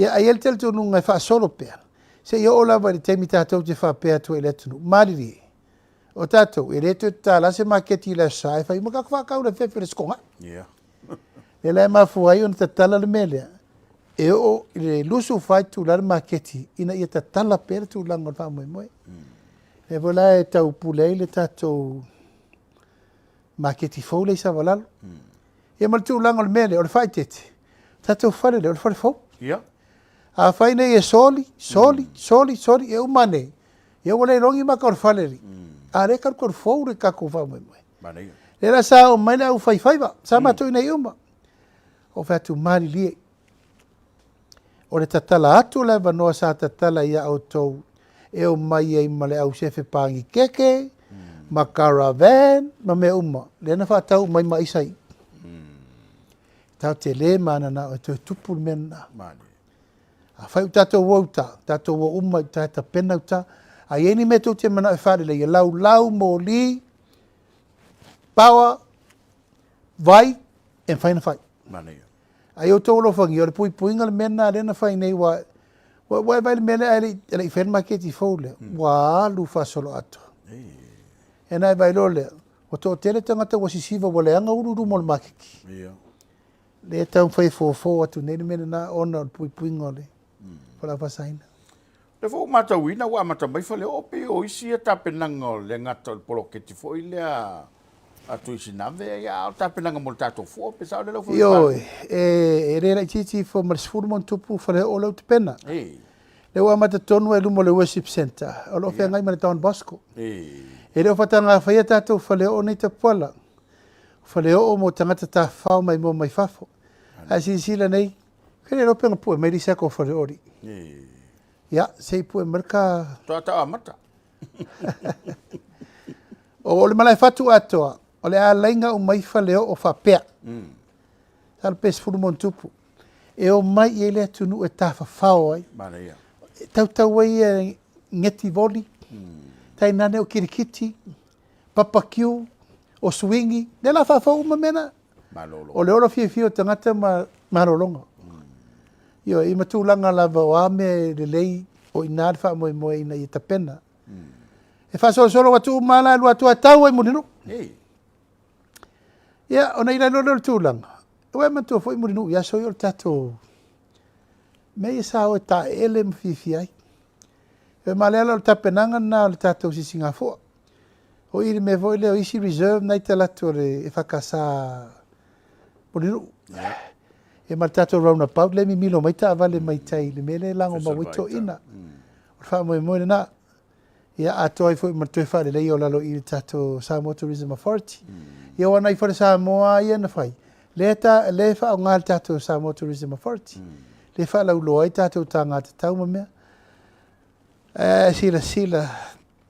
Ia, ae i ai le talitonuga e faasolo pea, seia oo lava i le taimi tatou te faapea atu ai i le atunuu, malilie, o tatou, e le toe tatala se maketi i le Aso Sa e fai uma tatou faatau i le afiafi o le Aso Toonai.
Yeah.
Lea la e mafua ai ona tatala le mea lea, e oo i le 24 itula le maketi ina ia tatala pea le tulaga o le faamoemoe. Lea foi la e tau pule ai le tatou maketi fou lea i Savalalo. Ia ma le tulaga o le mea lea, o le faaeteete, o tatou fale lea, o le fale fou.
Ia.
Afai nei e soli, soli, soli, soli, e uma ane, ia ua le iloa ni maka o le fale alii. A o lea e talukalu fou le tatou faamoemoe.
Manaia.
Lea la sa oo mai le aufaifaiva, sa matou i inei uma. Ou fai atu, malilie, o le tatala atu o le avanoa sa tatala ia outou e omai ai ma le au sefe panikeke, ma caravan, ma mea uma, lea na faatau uma ai ma aisa ia. Tatou te le mananao e toe tupu le mea lena. Afai ua tatou o i uta, tatou o uma i uta e tapena uta. A i ai ni mea tou te manao e faaleleia, laulau, moli, power, vai, e mafai ona fai.
Manaia.
A ia outou alofagia, o le puipuiga le mea lena lea na fai nei, ua, ua e vaai i le mea lea ae le i, i faia le maketi fou lea, ua alu faasoloatoa. E na e vaai loa lea, ua toatele tagata ua sisiva ua leaga ulu i luma o le maketi.
Ia.
Lea e taumafai e fofo atu nei le mea lena ona o le puipuiga o le fualaau faasaina.
O lea foi ua matauina ua amata mai Faleoo pei o isi ia tapenaga o le gata o le poloketi foi lea a Tuisinave, ia a o tapenaga mo le tatou fua pe sao lea lau Afioga i le
Ioe, e le laitiiti ifo ma le 10 ma ono tupu Faleoo lea ua tapena. Lea ua amata tonu ai i luma o le Worship Centre, o lo o feagai ma le Don Bosco. E le o faataga faia tatou Faleoo nei Tapuala. O Faleoo mo tagata tafafao maimoa mai fafo. Ae silasila nei, e le iloa pe na pue mai le isi ata o Faleoo alii. Ia, se i pue mai le ka...
Faatoa tau amata.
O le malaefatu atoa, o le alaiga uma i Faleoo faapea. Masalo pe 10 ma ono tupu. E omai i ai le atunuu e tafafao ai.
Manaia.
E tautau ai ia getivoli, tainane o kirikiti, papakiu, o suingi, lea la faafou uma mea na.
Malolo.
O le ola fiafia o tagata ma malologa. Ioe, i ma tulaga lava o a mea e lelei o i ina le faamoemoe ina ia tapena. E faasolosolo atu uma lava la e alu atu lava e tau ai i Mulinuu. Ia, ona i lalo lea o le tulaga, ua e manatua foi Mulinuu i aso ia o le tatou mea ia sa o e taeele ma fiafia ai. E ma lea la o le tapenaga lena o le tatou sisigafua. O i le mea foi lea o isi reserve na i talaatu o le EFKS Mulinuu. Ia ma le tatou roundabout lea e mimilo mai taavale mai tai i le mea lea e lagomau ai toeaiina. O le faamoemoe lena. Ia atoa ai foi ma le toe faaleleia o lalo i le tatou Samoa Tourism Authority. Ia aua o nai fale Samoa lava ia na fai, lea ta, lea e faaaoga le tatou Samoa Tourism Authority. Lea e faalauiloa ai tatou taga tatau ma mea. Ae silasila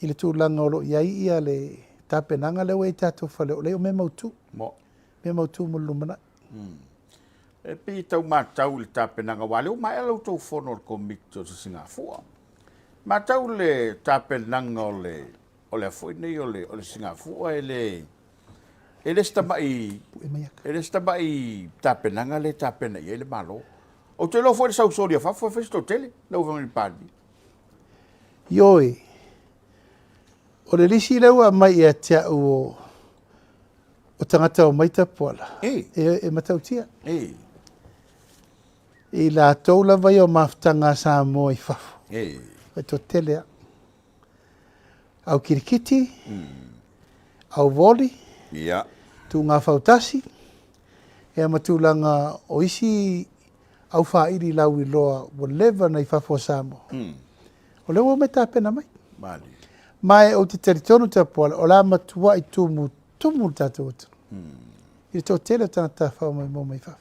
i le tulaga o lo o i ai ia le tapenaga lea ua i ai tatou fale, o lea o mea mautu. Mea mautu mo le lumanai.
E pei e tau matau i le tapenaga, aua o lea ua maea la outou fono o le Komiti o Sisigafua. Matau le tapenaga o le o le a foi nei o le o le Sisigafua e le e le se tamai e le se tamai tapenaga lea e tapena i ai le Malo. Ou te iloa foi le sau soli a fafo e fai se toatele lau Afioga i le Palemia.
Ioe, o le lisi lea ua aumai ia te au o o tagata omai Tapuala, e, e matautia.
E.
I latou lava ia o mafutaga a Samoa i fafo.
E.
E toatele lava. Au kirikiti, au voli,
Ia.
tugafau tasi, ia ma tulaga o isi Aufāili lauiloa ua leva na i fafo o Samoa. O lea ua omai tapena mai.
Malie.
Ma e ou te talitonu Tapuala, o le a matuai tumutumu le tatou atunuu. I le toatele o tagata tafafao maimoa mai fafo.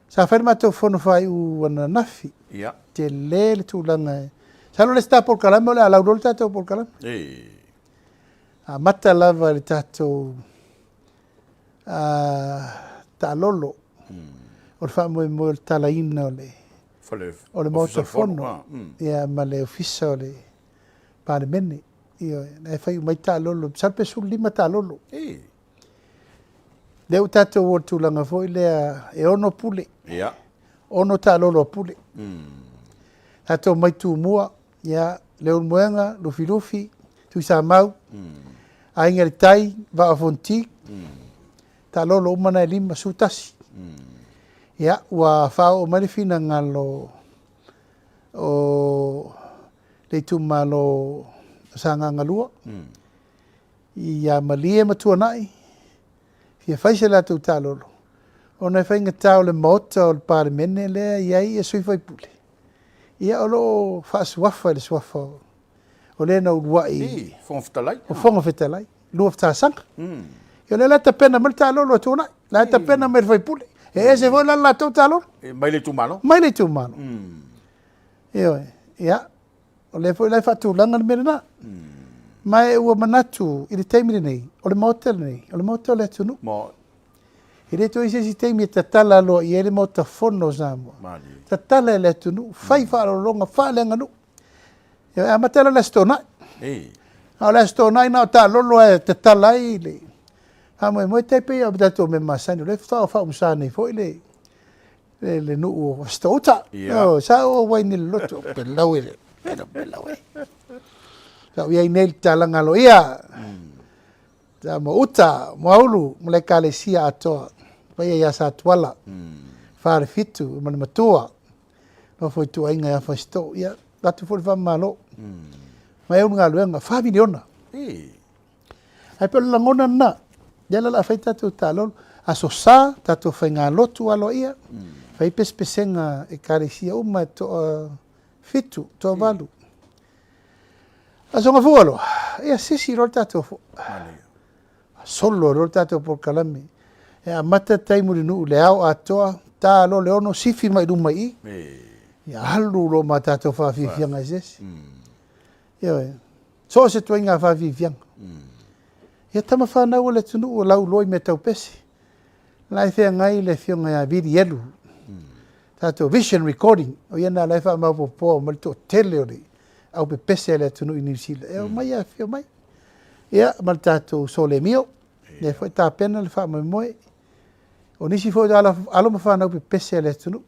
Sa fai le matou fono faaiu ananafi.
Ia.
Tele le tulaga e... Masalo o le isi ta polokalame o le a lauloa le tatou polokalame.
E.
Amata lava i le tatou taalolo o le faamoemoe o le talaina o le
Fale,
o le Maota Fono ia, ma le Ofisa o le Palemene. Ioe, na e fai uma ai taalolo, masalo pe 15 taalolo.
E.
Lea ua tatou o i le tulaga foi lea e 6 pule.
Ia.
6 taalolo a pule. Tatou mai Tumua, ia, Leulumoega, Lufilufi, Tuisamau, Aiga i le Tai, Vaa o Fonoti, taalolo uma na e 51. Ia, ua faaoo mai le finagalo o le itumalo o Sagaga 2, ia Malie ma Tuanai, fia fai se latou taalolo, ona e faigata o le Maota o le Palemene lea e i ai sui usufono, ia o lo o faasuafa i le suafa o le na uluai
I, Fofoga Fetalai.
O Fofoga Fetalai, lua tausaga. Ia o lea la e tapena mai le taalolo a Tuanai, la e tapena mai le sui usufono. E ese foi la le latou taalolo.
E, mai le itumalo.
Mai le itumalo. Ioe, ia, o lea foi la e faatulaga le mea lena. Ma e ua manatu i le taimi lenei, o le Maota lenei, o le Maota o le atunuu.
Mo.
E le toe i ai se isi taimi e tatala loa i ai le Maota Fono o Samoa.
Malie.
Tatala e le atunuu, fai faaaloaloga, faaleaganuu. E amata la le Aso Toonai.
E.
A o le Aso Toonai na o taalolo e tatala ai le faamoemoe tai pei o tatou mea masani, o lea faatoa faaumusa nei foi le le nuu o Fasitoo-uta.
Ia.
Oh, sa o wai ni le loto, pelau e le, pelau, pelau e. Sa ou i ai nei i le tatalaga aloaia. Sa mo uta, mo aulu, mo le ekalesia atoa. Paia ia Satuala, Falefitu ma le matua. Nofo ituaiga ia Fasitoo. Ia, avatu foi le faamalo. Ma e ulu galuega, 4 miliona.
E.
Ae pei o le lagona lena, lea la o le a fai tatou taalolo, Aso Sa, tatou faigalotu aloaia, fai pesepesega ekalesia uma e toa 7, toa 8. Aso Gafua loa, ia sisi loa le tatou fua. Solo loa le tatou polokalame. E amata tai Mulinuu i le ao atoa, ta loa le 6, sifi mai luma i i. Ia alu loa ma tatou faafiafiaga eseese. Ioe. So o se ituaiga faafiafiaga. Ia tama fanau a le atunuu o lauiloa i mea tau pese. La e feagai le afioga ia Vili Elu. Tatou Vision Recording, o ia na la e faamaopoopoa mai le toatele o le au pepese a le atunuu i Niu Sila. E omai afifio mai. Ia, ma le tatou Solemio, lea foi tapena le faamoemoe. O nisi foi o alo ma fanau pepese a le atunuu.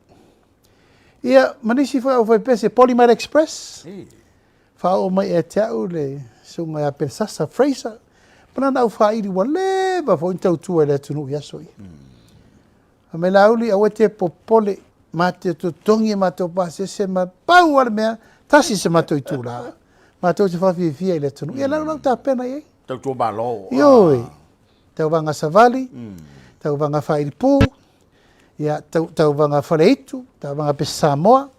Ia, ma nisi foi au fai pese, Polymite Express. Faaoo mai ia te au le susuga ia Pelesasa Fraser, ma lana aufāili ua leva foi ona tautua i le atunuu i aso ia. Fai mai Laauli, aua e te popole, ma te totogi e matou pasese ma pau lava le mea, tasi se matou itula, matou te faafiafia i le atunuu. Ia lau lau tapena i ai.
Tautua Malo.
Ioe, tauvaga savali, tauvaga faailipu, ia, tauvaga faleitu, tauvaga pese Samoa,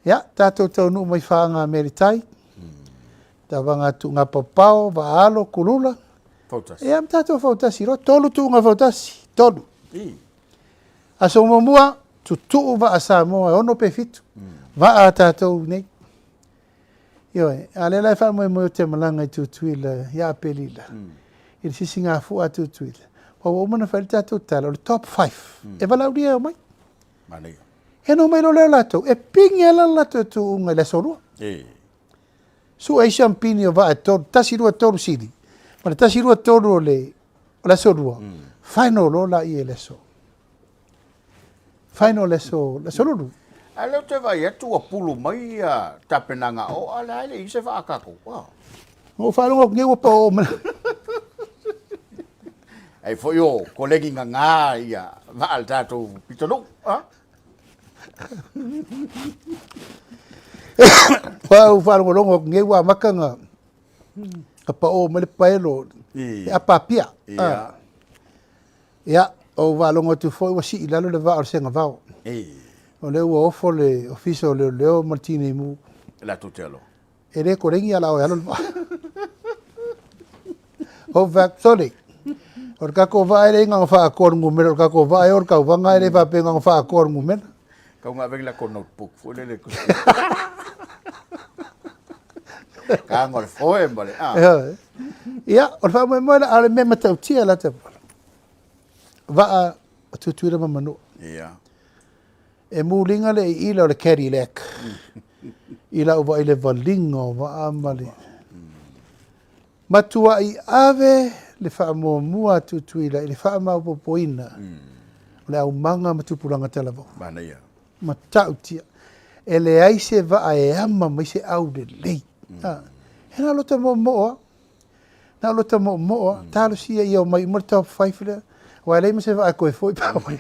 Ia, tatou taunuu mai Faaga Melitai, tauvaga tuuga paopao, Vaaalo, Kulula.
Fautasi.
Ia, ma tatou fautasi loa, 3 tuuga fautasi, 3.
I.
Aso muamua, tutuu vaa Samoa e 6 pe 7. Vaa a tatou nei. Ioe, a lea la e faamoemoe ou te malaga i Tutuila ia Aperila, i le sisigafua a Tutuila, aua ua uma ona fai le tatou tala, o le top 5, e valaaulia e omai.
Manaia.
Ia ona omai loa lea o latou, e pigi lava le latou tuuga i le aso lua.
E.
Sue ai siampini o vaa e tolu, tasi, lua, tolu sili, ma le tasi, lua, tolu o le, o le aso lua, final loa laia i le aso. Final le aso, le aso lulu.
A o lea ou te vaai atu ua pulu mai ia tapenaga o, a o lea e le i se vaa a tatou.
Na ou faalogo atu nei ua paoo mai.
Ai foi o kolegi gagā ia vaa a le tatou pitonuu. A?
Ua ou faalogologo atu nei ua amata ona paoo mai le paelo e apa Apia.
Ia.
Ia, ou faalogo atu foi ua sii i lalo le vaa o le Segavao. O lea ua ofo le Ofisa o Leoleo ma le Tinei Mu.
Latou te alo.
E le kolegi a la o e alo le vaa. Ho fac sole. O le tatou vaa e leai na ona faaatoa le numera, o le tatou vaa e o le tauvaga e le faapea na ona faaatoa le numera.
Kau nga ave la ko notebook foi lele. Ka ngo le foe ma le a.
Ia, o le faamoemoe la, a o le mea matautia la Tapuala. Vaa o Tutuila ma Manua.
Ia.
E muliga le iila o le Cadillac i lau vaai i le valiga o vaa ma le matuai ave le faamuamua a Tutuila i le faamaopoopoina o le aumaga ma tupulaga talavou.
Manaia.
Matautia. E leai se vaa e ama mai se aulelei. E na o lota moomoo lava. Na o lota moomoo lava. Talosia ia omai uma le top five lea. Aua e leai ma se vaa e toe foi pe a omai.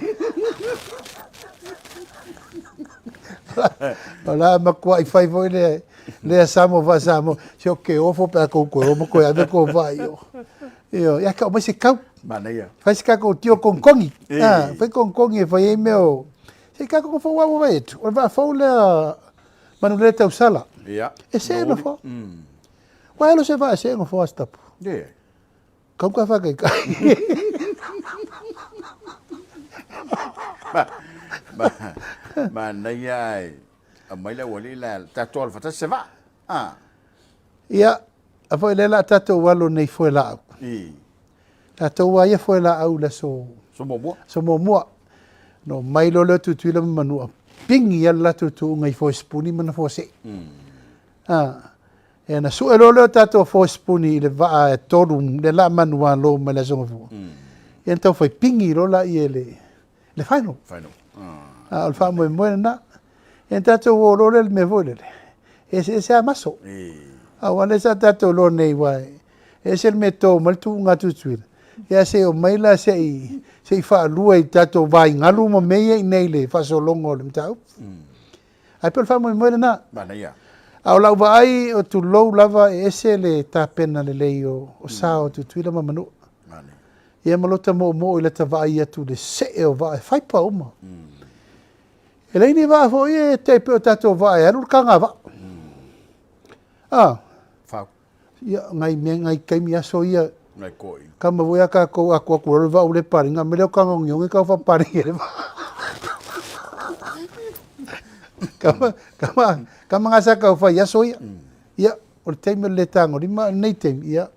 O le a matuai fai foi lea, lea Samoa vaa Samoa. Se o ke ofo pe a tou toe o ma toe ave tou vaa i o. Ioe, ia tau mai se kau.
Manaia.
Fai se tatou tio kogikongi. Fai kogikongi e fai ai mea o... Se i tatou fou lava ua vaai atu, o le vaa fou lea Manulele Tausala.
Ia.
E see nofoa. Ua elo se vaa e see nofoa a Sitapu.
Ie.
Kau ka whakaikai.
Manaia ai. Aumai le aualii la tatou alo faatasi se vaa. Ah.
Ia, a foi lea la tatou alo nei foe laau.
I.
Tatou a ia foe laau le aso...
Aso muamua.
Aso muamua. No mai loa lea o Tutuila ma Manua, pigi lava le latou tuuga i foe sipuni ma na foe see. Ah. Ia na sue loa lea o tatou foe sipuni i le vaa e tolu lea la manualo mai le Aso Gafua. Ia na tau fai pigi loa laia i le le final.
Final.
A o le faamoemoe lena. Ia na tatou o loa lea i le mea foi lele, e eseese lava maso. Aua lea sa tatou iloa nei aua e ese le mea e to mai le tuuga a Tutuila, ia se i omai la se i se i faalua i tatou vaigalu ma mea ia i inei i le faasologa o le mataupu. Ae pei o le faamoemoe lena.
Manaia.
A o lau vaai, o tulou lava e ese le tapena lelei o, o sa o Tutuila ma Manua.
Manaia.
Ia ma lota moomoo i lata vaai atu i le see o vaa e faipa uma. E leai ni vaa foi e tai pei o tatou vaa e alu le kagavaa. Ah.
Fau.
Ia, ngai mea, ngai taimi aso ia.
Ngai koi.
Kama foi a tatou atu atu lalo le vaa ua le paleni, a mea lea o tagoneone tau faapaleni ai le vaa. Kama, kama, kama nga sa tau fai aso ia. Ia, o le taimi o le le tagolima, o lenei taimi, ia,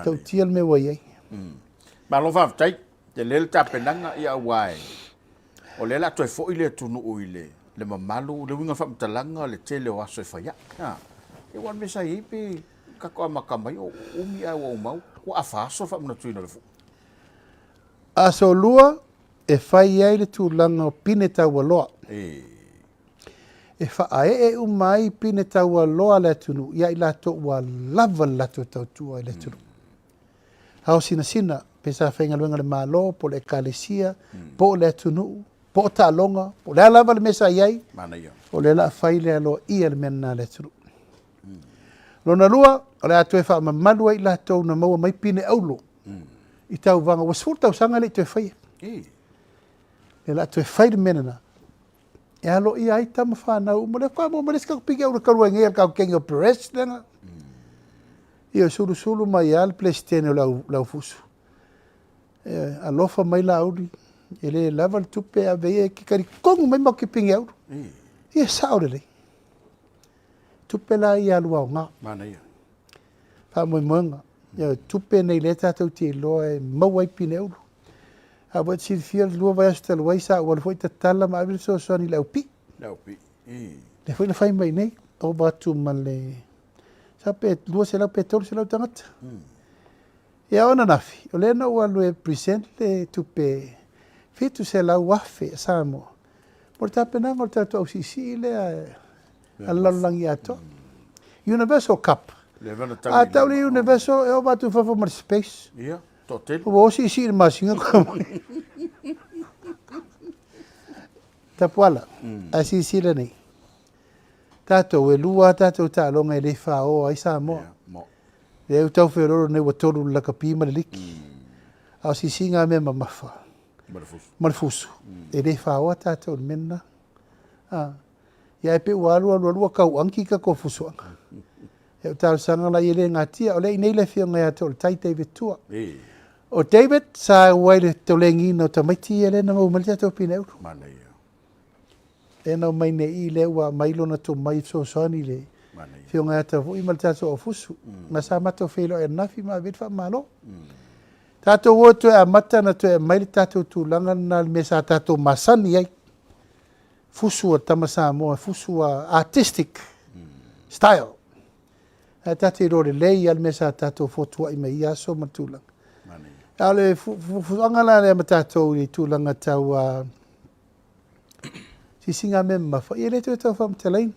tautia le mea ua i ai.
Malo faafetai, tele le tapenaga, ia aua e, o lea o le a toe foi le atunuu i le, le mamalu, le uiga o le faamatalaga, le tele o aso e fai ai. A, ia aua o le mea sa i ai pe tatou amata mai o umi ae ua ou mau, ua afa aso le faamanatuina o le fua.
Aso lua e fai ai le tulaga o pine taualoa. E faaee uma ai pine taualoa a le atunuu ia i latou ua lava le latou tautua i le atunuu. Ao sinasina, pe sa faigaluega i le Malo, po o le Ekalesia, po o le atunuu, po o taaloga, po o le a lava le mea sa i ai, o lea o le a fai le aloaia le mea lena a le atunuu. Lona lua, o le a toe faamamalu ai i latou na maua mai pine auro i tauvaga ua 10 tausaga e le i toe faia. O le a toe fai le mea lena e aloaia ai tama fanau uma. O lea faatoa maua mai le isi tatou pine auro talu ai nei a le tatou kegi o Perez lea na. Ioe, sulusulu mai lava le Peresetene o le Aufusu. Ioe, alofa mai Laauli, e le lava le tupe e ave ai, e te talitonu mai matou te pine auro. Ia, e sao lelei. Tupe la ia alu aoga.
Manaia.
Faamoemoega. Ioe, tupe nei lea tatou te iloa e maua ai pine auro. A ua e silafia le lua vaiaso talu ai sa ou alu foi tatala ma ave le fesoasoani i le aupii.
Le aupii.
Lea foi na fai mai nei, ova atu ma le sa pe 200 pe 300 tagata. Ia o ananafi, o lea na ou alu e present le tupe 700,000 a Samoa mo le tapenaga o le tatou ausiisii lea a le lalolagi atoa. Universal Cup. A tau le Universal e ova atu i fafo ma le space.
Ia, toatele.
Ua o siisii i le masina koe mai. Tapuala, ae silasila nei. Tatou, e lua a tatou taaloga e le faoa ai Samoa. Lea ua tau feoloolo nei ua tolu le lakapi ma le liki. A o siisiiga a mea mamafa. ma le fusu, e le faoa tatou i le mea lena. A, ia ae pei ua alu alu alu ua tauagi tatou fusuaga. Ia o talosaga la ia e le natia, o lea e i inei le Afioga ia Toaletai David Tua. O David sa auai i le tolegiina o tamaiti ia lea na maua mai le tatou pine ulu.
Manaia.
Lea na omai nei i lea ua aumai lona tomai e fesoasoani i le Afioga ia Tavui ma le tatou aufusu. Ma sa matou feiloai ananafi ma ave ai le faamalo. Tatou o e toe amata ona toe aumai le tatou tulaga lena i le mea sa tatou masani ai. Fusu a tama Samoa, fusu a artistic style. Ae tatou iloa lelei lava le mea sa tatou fotuai mai ia aso ma le tulaga. A o le fuafuaga la lea ma tatou i le tulaga tau sisiga mea mamafa, ia e le toe tau faamatalaina.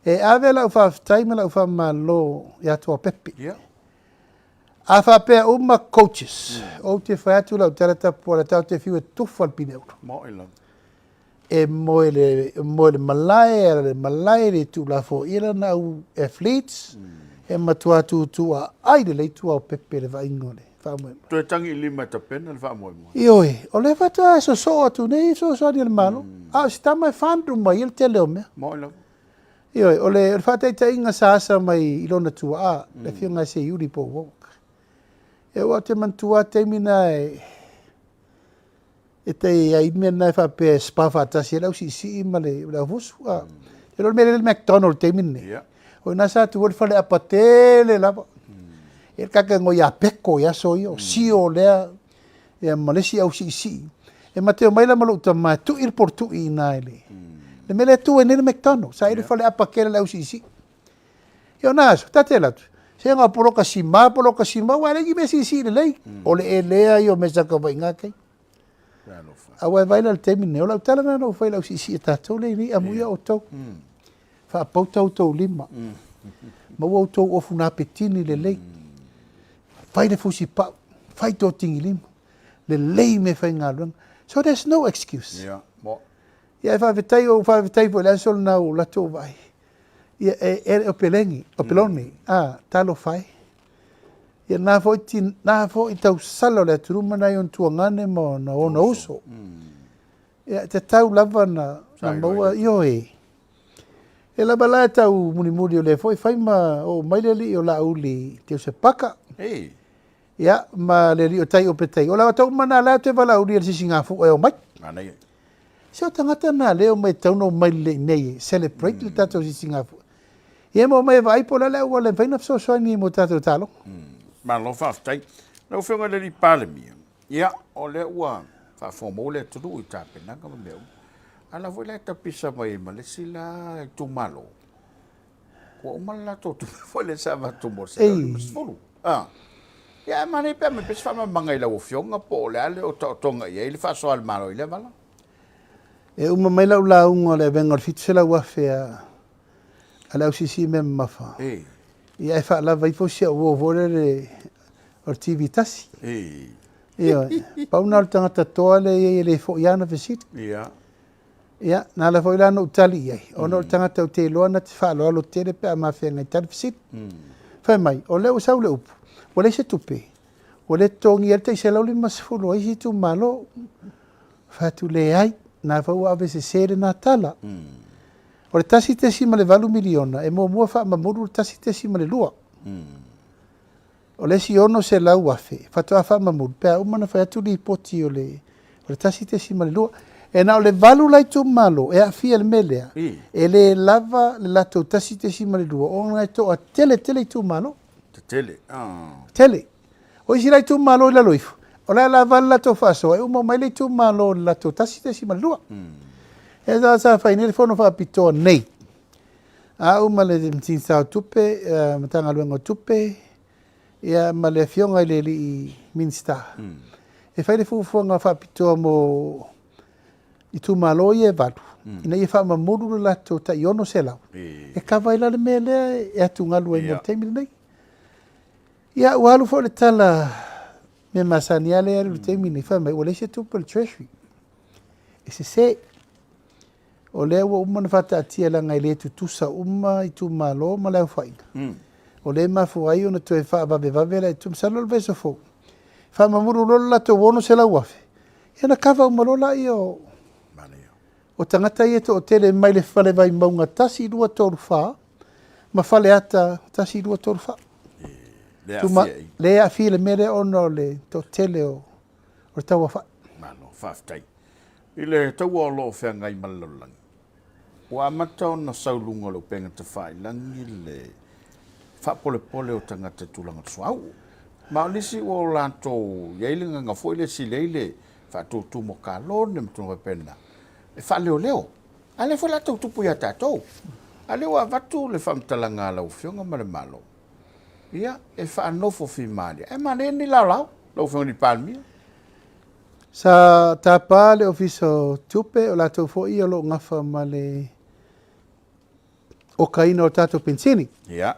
E ave lau faafetai ma lau faamalo ia Tuapepe. A faapea uma coaches, ou te fai atu lau tala tapuala tatou te fiu e tufa le pine ulu. E moe le, moe le malae, ala le malae, le tuulafoaia lana au athletes, e matua tutu aai lelei Tuaopepe i le vaaiga o le faamoemoe.
Toe tagi i lima e tapena le faamoemoe.
Ioe, o lea faatoa sosoo atu nei fesoasoani a le Malo, a o si tama e fund uma ai le tele o mea.
Moni lava.
Ioe, o le faataitaiga sa asa mai i lona tuaa, le Afioga ia Seiuli po o Warwick. Ia aua ou te manatua lava taimi na e, e tai i ai mea na e faapea e spa faatasi ai le ausiisii ma le, le aufusu. A. E le o le mea lea le McDonald i le taimi lenei.
Yeah.
O i ina sa tu ai le faleapa tele lava. E le kaka ngoi ia Peko i aso ia, o Sio lea, ia ma le isi ausiisii. E ma te omai la ma lou tama e tui le porotui i ina i le, le mea lea e tu ai nei le McDonald. Sa i ai le faleapa tele a le ausiisii. Ia o na aso, ta te alu atu, se na o poloka sima, poloka sima, aua e leai ni mea siisii lelei. O le elea ia o mea sa tau vaai i na taimi. Aua e vaai la i le taimi lenei, o lau tala lena na ou fai i le ausiisii a tatou lea e i inei, amuia outou. Faapauta outou lima. Maua outou ofu napetini lelei. Fai le fusipau, fai totigilima. Lelei meafaigaluega. So there's no excuse.
Yeah.
Ia e faafetai, ou faafetai foi i le aso lena ua ou alu atu ou vaai. Ia, e, e, o Peleni, o Peloni, a, talofa e. Ia, na foi, ti, na foi tausala o le atunuu ma nai ona tuagane ma ona, ona uso. Ia, e tatau lava na, na maua, ioe. E lava la e tau mulimuli o lea foi fai ma oo mai le alii o Laauli Teusepaka.
Ei.
Ia, ma le alii o Tai o Petai. O la tau mana la te valaaulia le sisigafua e omai.
Manaia.
Se o tagata na lea e omai e tatau ona omai lelei nei e celebrate le tatou sisigafua. Ia ma omai e vaai po o le a le auala e mafai ona fesoasoani mo tatou taaloga.
Malo faafetai. Lau Afioga i le Alii Palemia, ia, o lea ua faafofoga maua le atunuu i tapenaga ma mea uma. A o la foi la e tapisa mai ai ma le isi la itumalo, ua uma le latou tupe foi lea sa avatu mo le 150. Ah. Ia, ae manaia pe aumai pea se faamalamalamaga i lau Afioga po o le a le otaotoga i ai le faasoa a le Malo i lea vala.
E uma mai lau lauga o le avega o le 700,000 a a le ausiisii mea mamafa.
Ei.
Ia ae faalava ifo si au uo foi lele o le TV tasi.
Ei.
Ioe. Pau lena o le tagata toa lea e i ai e le foi lava ana fesili.
Ia.
Ia, na ala foi la na ou tali i ai, ona o le tagata ou te iloa na te faaaloalo tele pe a mafeagai tali fesili. Fai mai, o lea ua sau le upu, ua leai se tupe, ua le totogia ai le tai 150 o isi itumalo. Fai atu, leai, na foi ua avesese lena tala. O le 1.8 miliona, e muamua faamamulu le 1.2. O le isi 600,000 faatoa faamamulu pe a uma ona fai atu lipoti o le 1.2. E na o le 8 la itumalo e aafia i le mea lea, e le lava le latou 1.2 ona e toatele tele itumalo.
Tetele.
Tele. O isi la itumalo i lalo ifo, o la e lava le latou faasoa, e uma uma ai le itumalo i le latou 1.2. E sa fai nei le fono faapitoa nei, Au ma le Minisita o Tupe, Matagaluega o Tupe, ia ma le Afioga i le Alii Minisita, e fai le fuafuaga faapitoa mo itumalo ia e 8, ina ia faamamulu le latou tai 600, e kava ai la le mea lea e atugalu ai mo le taimi lenei. Ia, ua alu foi le tala mea masani lava lea e alu i le taimi lenei, fai mai ua leai se tupe a le Treasury, e sese. O lea ua uma ona faataatia leaga e le tutusa uma itumalo ma le aofaiga. O lea e mafua ai ona toe faavavevave la itu. Masalo o le vaiaso fou, faamamulu loa le latou 600,000, Ia na kava uma loa laia o, o tagata ia e toatele mai le fale Vaimauga 1, 2, 3, 4 ma Faleata 1, 2, 3, 4. Le aafia i le mea lea ona o le toatele o le tauaofai.
Malo, faafetai. I le taua o lo o feagai ma le lalolagi, Ua amata ona sau luga o le upega tafailagi le faapolepole o tagata i tulaga o le suauu. Ma o nisi ua o latou i ai le agaga foi lea e sili ai le faatutu mo kalone ma tulaga faapena e faaleoleo. A lea foi o le a tau tupu ia tatou. A lea ua avatu le faamatalaga a lau Afioga ma le Malo, ia, e faanofo fimalie. Ae manaia ni laolao, lau Afioga i le Palemia.
Sa tapa le Ofisa o Tupe, o latou foi ia o lo o gafa ma le okaina o tatou penisini.
Ia.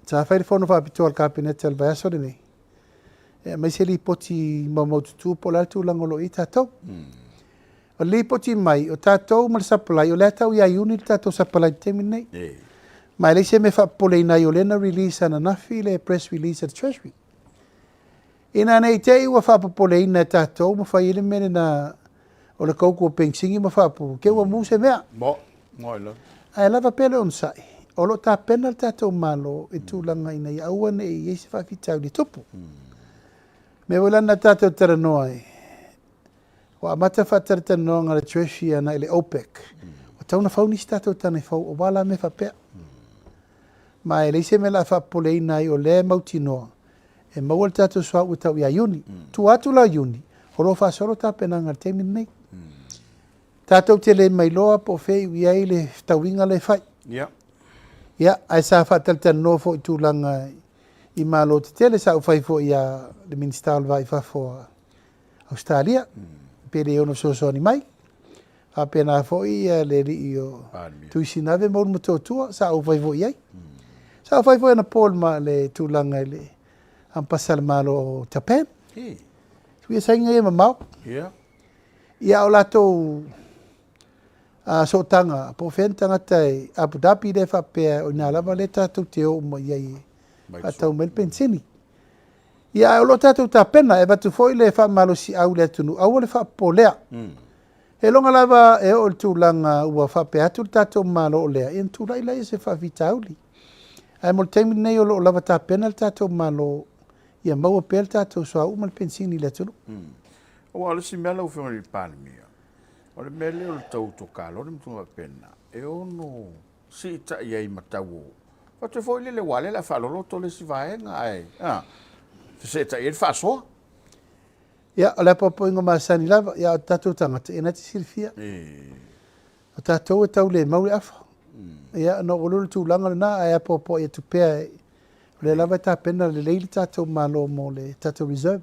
Sa fai le fono faapitoa a le Kapeneta i le vaiaso lenei, e aumai se lipoti maumaututu po o le a le tulaga o lo o i ai tatou. O le lipoti mai, o tatou ma le supply, o lea e tau ia Iuni le tatou supply i le taimi lenei. Ma e leai se mea e faapopoleina ai, o lea na release ananafi le press release a le Treasury. Ina ne i te i ua faapopoleina e tatou ma fai ai le mea lena o le koukou o penisini ma faapupu, te ua mu se mea.
Mo, mo i lalo.
Ae lava pea le onosai, o lo o tapena le tatou Malo i tulaga ina ia aua ne i i ai se faafitauli e tupu. Mea foi la lena tatou talanoa ai, ua amata faatalatalanoaga a le Treasury agai i le OPEC, ua tatau ona fau nisi tatou tane fou aua la mea faapea. Ma e leai se mea o le a faapopoleina ai o lea e mautinoa e maua le tatou suauu e tau ia Iuni. Tua atu la o Iuni, o lo o faasolo tapenaga i le taimi lenei. Tatou te le mailoa po o fea e iu i ai le fetauiga lea e fai. Ia, ae sa faatalatalanoa foi i tulaga i Malo tetele, sa ou fai foi ia le Minisita o le Va i Fafo a Ausetalia, pe le ono fesoasoani mai. Faapena foi le alii o Tuisinave ma Ulumotootua, sa ou fai foi i ai. Sa ou fai foi anapo i le tulaga i le Ampasa a le Malo o Japan. Ia saina ia mamao. Ia o latou sootaga, po o fea ni tagata i Abu Dhabi lea faapea o i ina lava lea tatou te o uma i ai e faatau mai le penisini. Ia ae o lo o tatou tapena, e avatu foi le faamalosiau i le atunuu, aua le faapopolea. Eiloga lava e oo i le tulaga ua faapea atu le tatou Malo o lea, ia ona tulai lea o se faafitauli. Ae mo le taimi lenei o lo o lava tapena le tatou Malo ia maua pea le tatou suauu ma le penisini i le atunuu.
Aua o le isi mea lau Afioga i le Palemia, o le mea lea o le tau autokalone ma tulaga faapena, e ono siitai ai ma tau o Fatu foi lele aua o lea o le a faaloloto le isi vaega ae feseetai ai le faasoa.
Ia, o le apoapoaiga masani lava, ia o tatou tagata, ia na te silafia. O tatou e tau le mau le afa. Ia, ona oo loa lea i le tulaga lena, ae apoapoai atu pea, o lea lava e tapena lelei le tatou Malo mo le tatou reserve.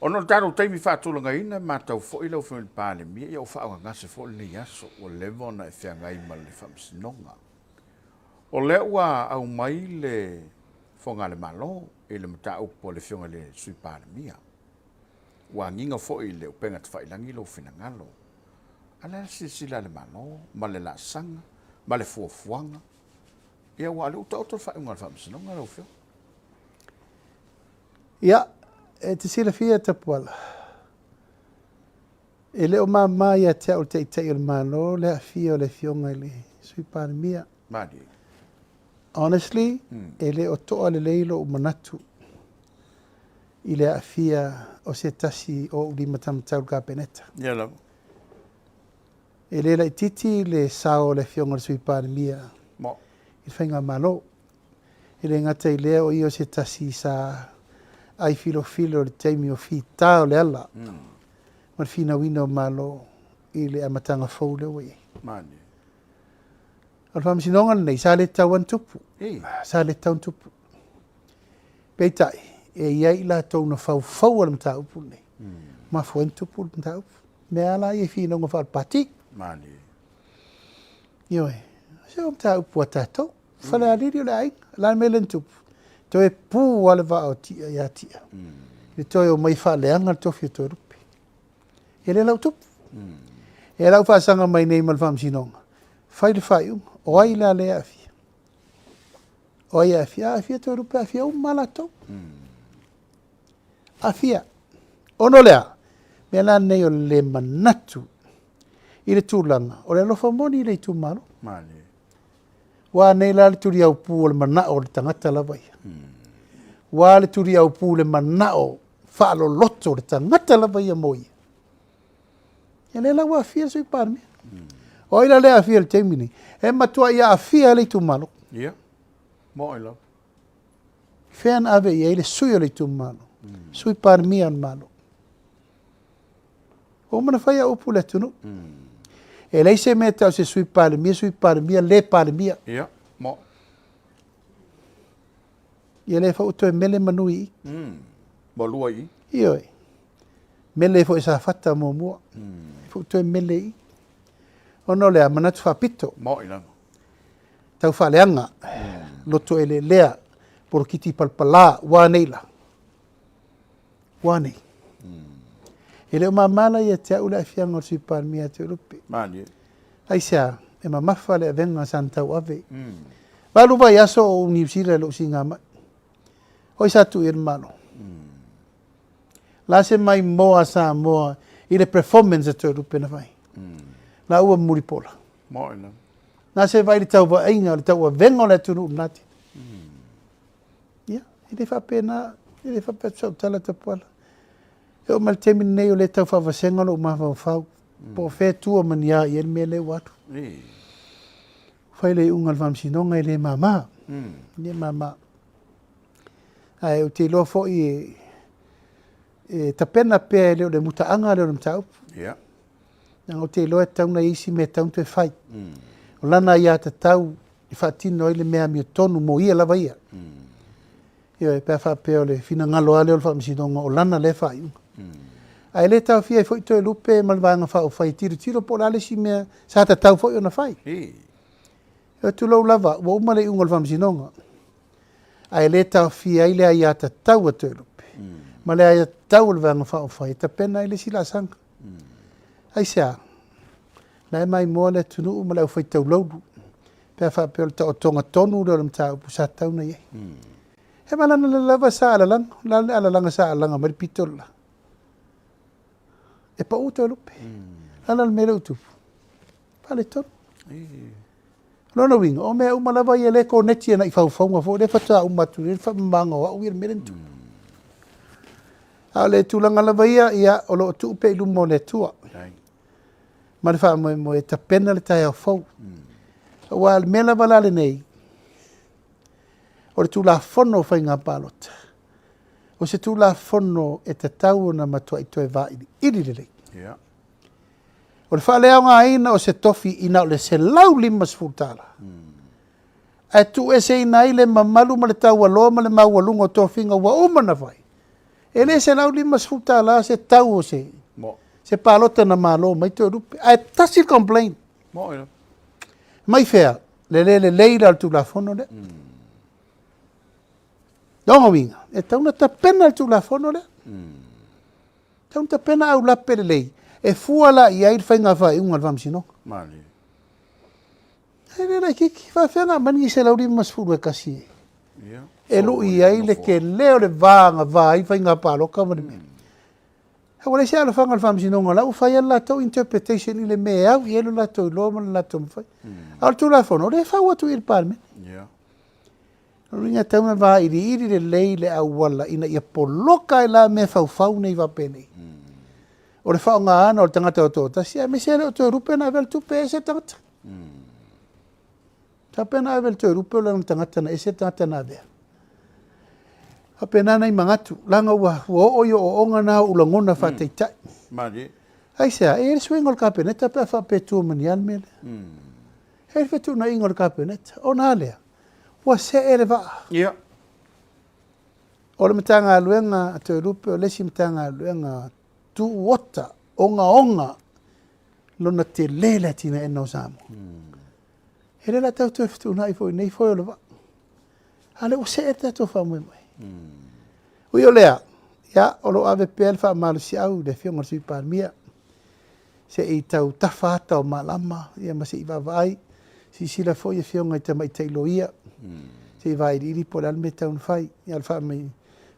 Ona o le tatou taimi faatulagaina, e matau foi lau Afioga i le Palemia, ia ua faaaaogagase foi lenei aso, ua leva ona e feagai ma le Faamasinoga. O lea ua aumai le Fofoga a le Malo i le mataupu a le Afioga i le Sui Palemia. Ua agiga foi i le upega tafailagi lou finagalo. A o le a le silasila a le Malo ma le laasaga ma le fuafuaga? Ia aua o lea ua taoto le faaiuga a le Faamasinoga lau Afioga.
Ia, e te silafia Tapuala, e le o mama ia te au le Taitai o le Malo le aafia o le Afioga i le Sui Palemia.
Malie.
Honestly, e le o toa lelei lou manatu i le aafia o se tasi o ou limataumatau i le Kapeneta.
Ia lava.
E le laitiiti le sao o le Afioga i le Sui Palemia
Mo.
i le Faigamalo. E le gata i lea, o ia o se tasi sa ai filofilo i le taimi o fita o le ala ma le finauina o Malo i le amataga fou lea ua i ai.
Malie.
O le faamasinoga lenei, sa le tatau lava ona tupu. Sa le tatau ona tupu. Peitai, e i ai i latou na faufaua le mataupu lenei. Mafua ai ona tupu le mataupu. Mea lava la ia i finauga faale-pati.
Malie.
Ioe, se o mataupu a tatou. Falealili o le aiga. O le a le mea lea na tupu? Toe pu lava le vaa o Tia ia Tia. I le toe omai faaleaga le tofi o Toelupe. Ia lea la ua tupu. Ia la ua faasaga mai nei ma le Faamasinoga, fai le faaiuga, o ai la lea e aafia? O ai e aafia? Aafia Toelupe, aafia uma lava latou. Aafia. Ona o le a? Mea la nei o le le manatu i le tulaga o le alofa moni i le itumalo.
Malie.
Ua nei la le tuliaupu o le manao o le tagata lava ia. Ua le tuliaupu le manao faaloloto o le tagata lava ia mo ia. Ia lea la ua aafia le Sui Palemia. O ai la lea e aafia i le taimi nei? E matuai aafia le itumalo.
Ia, mo ai lava.
Fea na ave i ai le sui o le itumalo, Sui Palemia o le Malo. Ua uma ona fai au upu i le atunuu. E leai se mea e tau se Sui Palemia, Sui Palemia, le Palemia.
Ia, mo.
Ia lea foi ua toe mele manu i i.
Ua lua i i.
Ioe. Mele foi Safata muamua. Foi toe mele i i. Ona o le a manatu faapito.
Moi lava.
Tau faaleaga. Loto eleelea. Polokiti palapala. Ua nei la. Ua nei. E le o mama la ia te au le aafiaga o le Sui Palemia ia Toelupe.
Malie.
Aisea, e mamafa le avega sa na tauave. 8 vaiaso o ou Niu Sila i lou siigamai. O ai sa tuu i ai le Malo? La se maimoa a Samoa i le performance a Toelupe na fai. La ua mulipola. Na se vaai i le tauvaaiga o le tauavega o le atunuu lena te. Ia, e le faapena, e le faapea atu sau tala Tapuala. E oo mai le taimi lenei o lea e tau faavasega lou mafaufau, po o fea e tua ma ni a i ai le mea lea ua alu. Fai le iuga a le Faamasinoga e le mama, e le mama. Ae ou te iloa foi e, e tapena pea e le o le mutaaga lea o le mataupu.
Yeah.
Leaga ou te iloa e tatau ona i ai isi mea e tatau ona toe fai. O lana aiatatau e faatino ai le mea amiotonu mo ia lava ia. Ioe, pe a faapea o le finagalo lava lea o le Faamasinoga o lana lea faaiuga. Ae le taofia ai foi Toelupe ma le Vaega Faaupufai e tilotilo po o le a le isi mea sa tatau foi ona fai. E tulou lava, ua uma le iuga o le Faamasinoga, ae le taofia ai le aiatatau a Toelupe ma le aiatatau a le Vaega Faaupufai e tapena ai le isi laasaga. Aisea? La e maimoa le atunuu ma le aufaitaulaulu pe a faapea o le taotoga tonu lea o le mataupu sa tatau ona i ai. He malana lele lava sa alalaga, o le a le alalaga sa alalaga mai le pito le la? E pau Toelupe. O le a la le mea lea ua tupu? Faaletonu. O lona uiga, o mea uma lava ia lea e koneti agai i faufauga foi lea faatoa uma atu nei le faamamaga o au ia le mea lea na tupu. A o le tulaga lava ia, ia o lo o tuu pea i luma o le Atua ma le faamoemoe e tapena le taeao fou. Aua o le mea lava la lenei, o le Tulafono o Faiga Palota, o se Tulafono e tatau ona matuai toe vailiili lelei.
Yeah.
O le faaleaogaina o se tofi i na o le $150, ae tuueseina ai le mamalu ma le taualoa ma le maualuga o tofiga ua uma ona fai, e le $150 se tau o se, se palota na malo mai Toelupe, ae tasi le complaint. Mai fea? Le le lelei la o le Tulafono lea. Lona uiga, e tatau ona tapena le Tulafono lea. Tatau ona tapena aulape lelei e fua la i ai le faiga faaiuga a le Faamasinoga.
Malie.
E le laitiiti, faafefea ona aumai lenei 151 e lui ai le tele o le va na va ai faiga palota ma le mea. Ua leai se alofaga o le Faamasinoga, o la ua fai lava le latou interpretation i le mea e au i ai lo latou iloa ma le latou mafai. A o le Tulafono, o lea e fau atu i le Palemene. O lona uiga e tatau ona vailiili lelei le auala ina ia poloka ai la mea faufau nei faapenei. O le faaaogaina o le tagata o toatasi, aemaise e le o toe lupe na ave le tupe e ese le tagata. Faapea na ave le Toelupe o lana tagata na ese le tagata na avea. Faapena nai manatu, leaga ua, ua oo i ooooga na o ou lagona faataitai.
Malie.
Aisea, e i ai le suiga o le Kapeneta pe a faapea e tua ma ni a le mea lea. E i ai le fetuunaiga o le Kapeneta. Ona a lea, ua see le vaa.
Ia.
O le Matagaluega a Toelupe o le isi Matagaluega tuuota, ogaoga lona tele le atinaeina o Samoa. E le o le a tau toe fetuunai foi i nei foe o le vaa. A o lea ua see le tatou faamoemoe. Ui o lea, ia, o lo o ave pea le faamalosiau i le Afioga i le Sui Palemia, se i tau tafa ata o malama, ia ma se i vaavaai, silasila foi Afioga i tamaitai loia, se i vailiili po o le a le mea e tatau ona fai. Ia, o le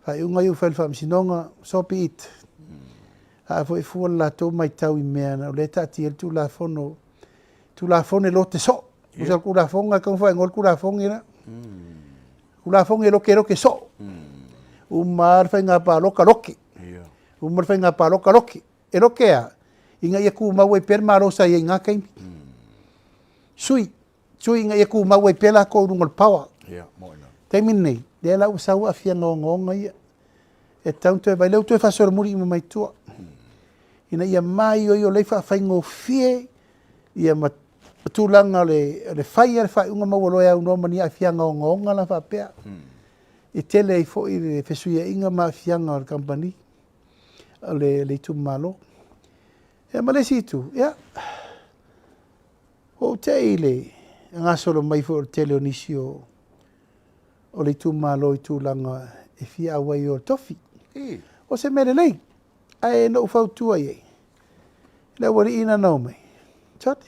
faaiuga ia ua fai e le Faamasinoga, so be it. A foi fua le latou matau i mea na o lea e taatia ai le Tulafono, Tulafono e lote soo. Tusa o le Tulafono e tatau ona faaigoa le Tulafono lea. Tulafono e lotelote soo. Uma lava le faiga palota lote. Uma le faiga palota lote. E lote a? Ina ia tumau ai pea le Malo sa i ai i na taimi. Sui, sui ina ia tumau ai pea latou i luga o le power. Taimi lenei, lea la ua sau aafiaga ogaoga ia, e tatau ona toe vaai, lea ua toe faasolomuli uma mai tua, ina ia maioio lelei faafaigofie ia ma tulaga o le fai lava o le faaiuga ma ua loa e aunoa ma ni aafiaga ogaoga la faapea. E tele ai foi le fesuiaiga ma aafiaga o le kamupani, o le itumalo. Ia ma le isi itu, ia, ua ou te i i le gasolo mai foi o le tele o nisi o o le itumalo i tulaga e fia auai i o tofi. O se mea lelei, ae na ou fautua i ai, le aualii na na omai, sole,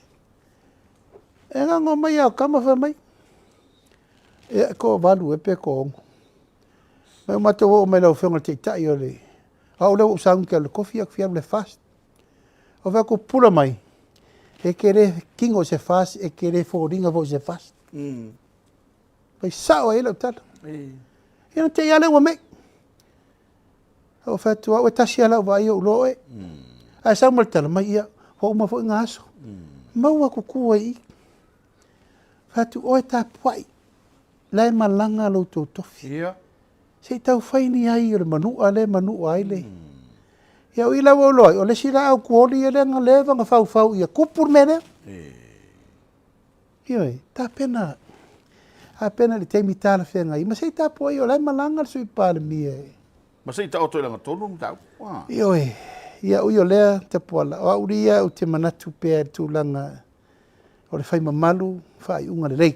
e na ona omai lava o tama fai mai, ia e toavalu ea pe toaono. Mai ua matou oo mai i lau Afioga i le Taitai o le... O au lea ua ou sauni ou te alu i le kofi ae ou te fia alu i le FAST. Ou fai atu, pupula mai, e te le tino i se FAST, e te le foliga foi i se FAST. Fai sao ai lau tala. Ia na te i lava lea ua mei. Ou fai atu, au e tasi lava lau vaai ua ou iloa oe. Ae sau ma le tala mai, ia, ua uma foi na aso. Maua atu tua i i. Fai atu, oe tapuai, la e malaga lo outou tofi. Se i tau fai ni ai o le manua lea e manua ai le... Ia o i la ua ou iloa ai, o le isi la autuoli ia lea na leva ona faufau ia tupu le mea lea. Ioe, tapena, tapena i le taimi talafeagai ma se i tapuai o la e malaga le Sui Palemia e.
Ma se i taoto i lagatonu le mataupu a.
Ioe, ia ui o lea Tapuala, o au ia ou te manatu pea i le tulaga o le fai mamalu, faaiuga lelei.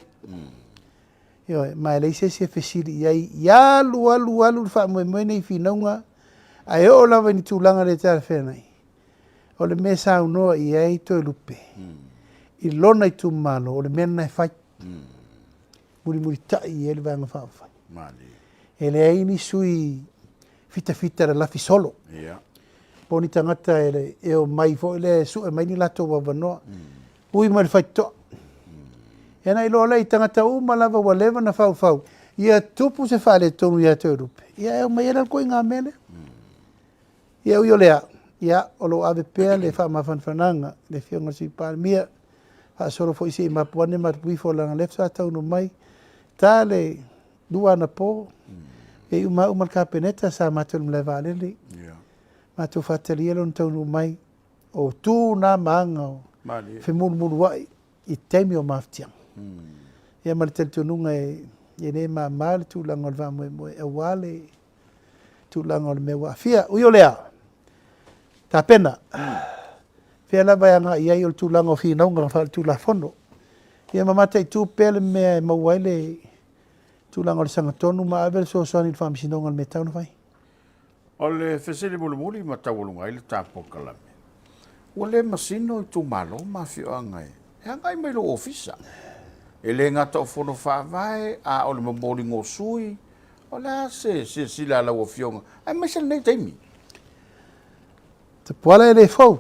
Ioe, ma e leai se isi e fesili i ai, ia alu alu alu le faamoemoe lenei i finauga, ae oo lava i ni tulaga le talafeagai, o le mea e saunoa i ai Toelupe i lona itumalo, o le mea lena e fai. Mulimulitai i ai le Vaega Faaupufai. E leai ni sui fitafita lalafi solo. Po o ni tagata e omai foi lea e sue mai ni latou avanoa. Ui mai le faitotoa. Ia na iloa lea i tagata uma lava ua leva ona faufau, ia tupu se faaletonu ia Toelupe, ia e omai ai la le ituaiga mea lea. Ia ui o lea, ia, o lo o ave pea le faamafanafanaga i le Afioga i le Sui Palemia, faasolo foi se i mapu ane mapu ifo leaga o lea faatoa taunuu mai, ta le 2 anapo, e i uma uma le Kapeneta sa matou i le malae vaalele, matou faatalia lona taunuu mai, o tu na ma aga o femulumuluai i taimi o mafatiaga. Ia ma le talitonuga e le mama le tulaga o le faamoemoe aua le tulaga o le mea ua aafia. Ui o lea, tapena, fea lava e agai i ai o le tulaga o finauga faaletulafono. Ia ma mataitu pea le mea e maua ai le tulaga o le sagatonu ma ave le fesoasoani i le Faamasinoga i le mea e tatau ona fai.
O le fesili mulimuli ma taualuga ai le ta polokalame, ua le masino itumalo ma afioaga e agai mai lou ofisa. E le gata o fono faavae, a o le momoliga o sui, o le a se silasila a lau Afioga, aemaise lenei taimi?
Tapuala e le fou,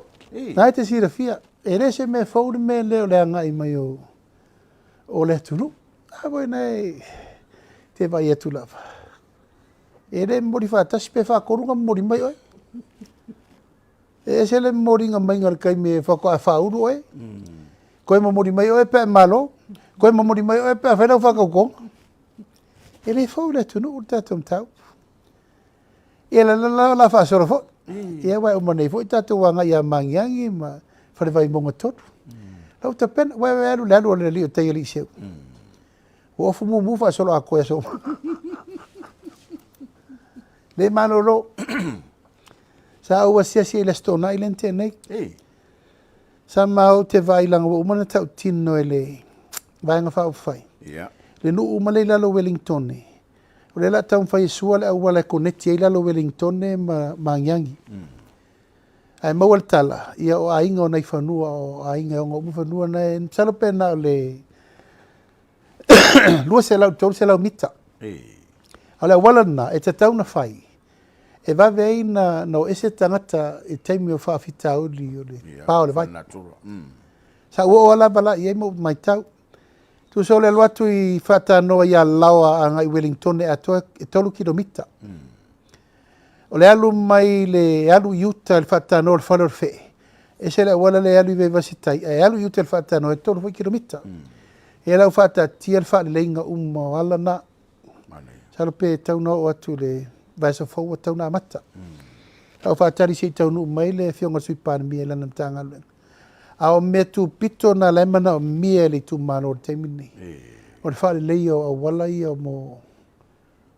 na e te silafia, e le se mea fou le mea lea o le agai mai o le atunuu. A foi na e te vaai atu lava, e le momoli faatasi pe faatolu ona momoli mai oe. E ese le momoliga maiga o le taimi e faatoa faaulu oe, toe momoli mai oe pe a e malo, toe momoli mai oe pe a fai lau faatautoga. E le fou i le atunuu le tatou mataupu. Ia la la la faasolo foi. Ia aua e uma nei foi tatou agai ia Magiagi ma Fale Vaimauga 3. Lau tapena, uae uae alu le alu a le alii o tai alii seu. Ua ofu mumu faasolo atoa i aso uma. Le malolo. Sa ou asiasi i le Aso Toonai lea na tea nei. Sa ma ou te vaai leaga ua uma ona tautino e le Vaega Faaupufai. Le nuu uma lea i lalo o Ueligitone, o lea o le a taumafai e sua le auala e koneti ai lalo o Ueligitone ma Magiagi. Ae maua le tala, ia o aiga o Naifanua, o aiga e ona uma fanua na e, masalo pe na o le 200 i le 300 mita. A o le auala lena e tatau ona fai. E vave ai na o ese tagata i taimi o faafitauli o le pa o le vai. Sa ou oo lava la i ai ma ou matau. Tusa o le alu atu i Faatanoa i Alaoa agai i Welingtone atoa e 3 kilomita. O le alu mai le alu i uta i le Faatanoa o le fale o le Fee, ese le auala lea e alu i Vaivase Tai, ae alu i uta i le Faatanoa e 3 foi kilomita. Ia la ua faataatia le faaleleiga uma o ala na. Masalo pe tatau ona oo atu i le vaiaso fou ua tatau ona amata. Sa ou faatali se i taunuu mai le Afioga i le Sui Palemia i lana Matagaluega. A o mea tupito na la e manaomia e le itumalo i le taimi lenei, o le faaleleia o auala ia mo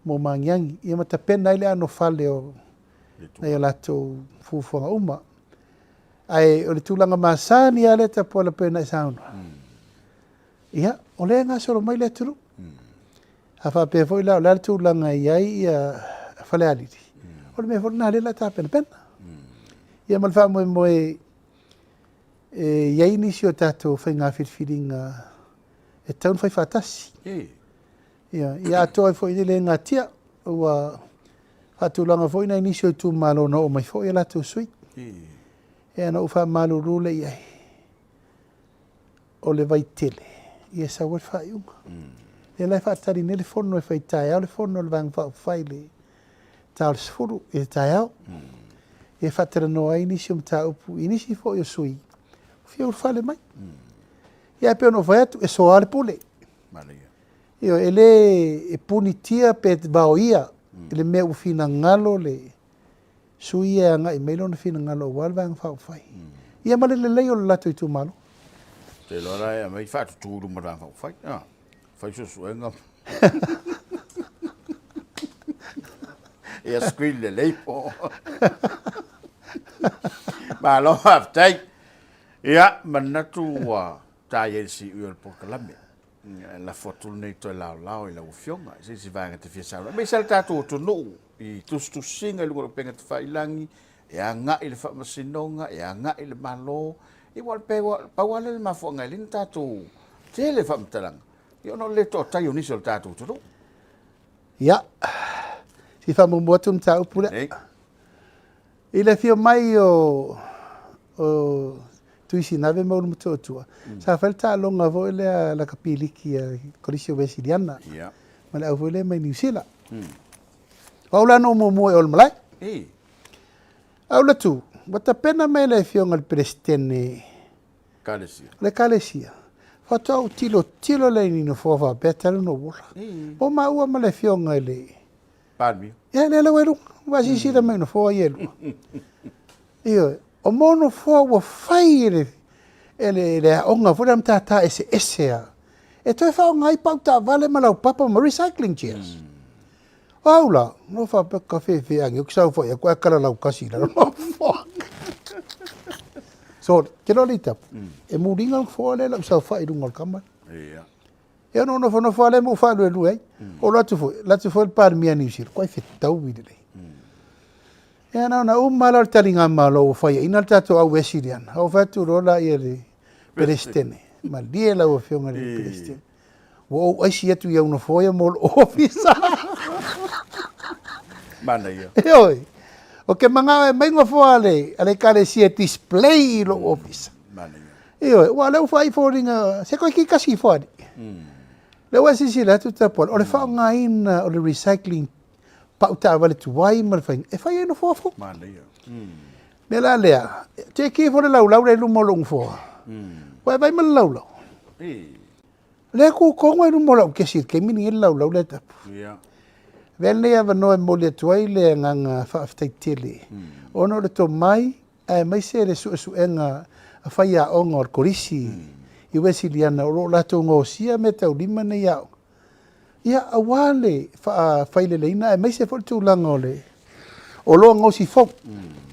mo magiagi, ia ma tapena ai le anofale o nai o latou fuafuaga uma. Ae o le tulaga masani lava lea Tapuala pei ona e saunoa, ia, o lea e gasolo mai le atunuu. A faapea foi la o le a le tulaga e i ai ia Falealili, o le mea foi lena o lea o le a tapenapena. Ia ma le faamoemoe e i ai nisi o tatou faiga filifiliga e tatau ona fai faatasi. Ia, ia atoa ai foi le le natia, ua faatulaga foi nai nisi o itumalo na oo mai foi a latou sui. Ia na ou faamalulu lea i ai, o le Vaitele, ia e sau ai le faaiuga. Lea la e faatali nei le fono e fai taeao le fono a le Vaega Faaupufai i le ta o le 10 i le taeao. E faatalanoa ai nisi o mataupu i nisi foi o sui ua fia ulufale mai. Ia ae pei ona ou fai atu, e soa le pule. Ioe, e le e punitia pe vaoia i le mea ua finagalo le sui ia e agai mai lona finagalo aua le Vaega Faaupufai. Ia ma le lelei o le latou itumalo.
Ou te iloa la e aumai faatutu i luma o le Vaega Faaupufai. Ah, fai suesuega. Ia screen lelei po. Malo faafetai. Ia, manatu ua ta i ai le siui o le polokalame. E lafo atu lenei toe laolao i lau Afioga i se isi vaega e te fia saunoa ai, aemaise lava le tatou atunuu i tusitusiga i luga o upega tafailagi, e agai i le Faamasinoga, e agai i le Malo. Ia aua e pei pau lava lea o le mafuaaga e ala ai ona tatou tele faamatalaga, ia ona o le le toatai o nisi o le tatou atunuu.
Ia, se i faamuamua atu le mataupu lea. I le afio mai o o Tuisinave ma Ulumotootua, sa fai le taaloga foi lea lakapi liki a le Kolisi o Uesiliana ma le au foi lea mai Niu Sila. O au la na ou muamua i o i le malae. Ae ou alu atu, ua tapena mai le afioga i le Peresetene o le Ekalesia, faatoa ou tilotilo lea i ni nofoa faapea talu ona ou ola. Po o maua ma le afioga i le
Palemia.
Ia, lea la ua i luga. Ua silasila mai i nofoa ia e lua. Ioe. O mo nofoa ua fai e le, e le, le aoga foi lea matata eseese a. E toe faaaoga ai pau taavale ma laupapa ma recycling chairs. O au la, no faapea ka fefe agi ou saofai atu ae kalalau kasi i lalo nofoa. So, te loa le itapu, e muliga le nofoa lea lau saofai i luga o le kama.
Ia.
Ia ona ou nofonofo lava lea ma ou faaluelue ai. Ou alu atu foi, alu atu foi le Palemia a Niu Sila, koe fetaui lelei. Ia na ona uma lava la o le taligamalo ua faiaina le tatou au Wesiliana, ou fai atu loa lea i le Peresetene, malie lau Afioga i le Peresetene, ua ou aisi atu i au nofoa ia mo lou ofisa.
Manaia.
Ioe. Ou te manao e aumai nofoa a le, a le Ekalesia e display i lou ofisa.
Manaia.
Ioe, aua o lea ua fai foliga, se toeitiiti tasi ifo alii. Lea ua e silasila atu Tapuala, o le faaaogaina o le recycling pau taavale tuai ma le faiga, e fai ai nofoa fou.
Manaia.
Mea la lea, tiaki ifo le laulau lea i luma o lou nofoa. Ua e vaai ma le laulau. O lea e tu tonu lava i luma o lau kesi i le taimi lenei le laulau lea Tapu.
Ia.
Avea lenei avanoa e momoli atu ai le agaga faafetai tele, ona o le tomai aemaise le suesuega a faiaoga o le Kolisi i Uesiliana o lo o latou gaosia meataulima nei aoga, ia, aua le faafaileleina aemaise foi le tulaga o le oloa gaosi fou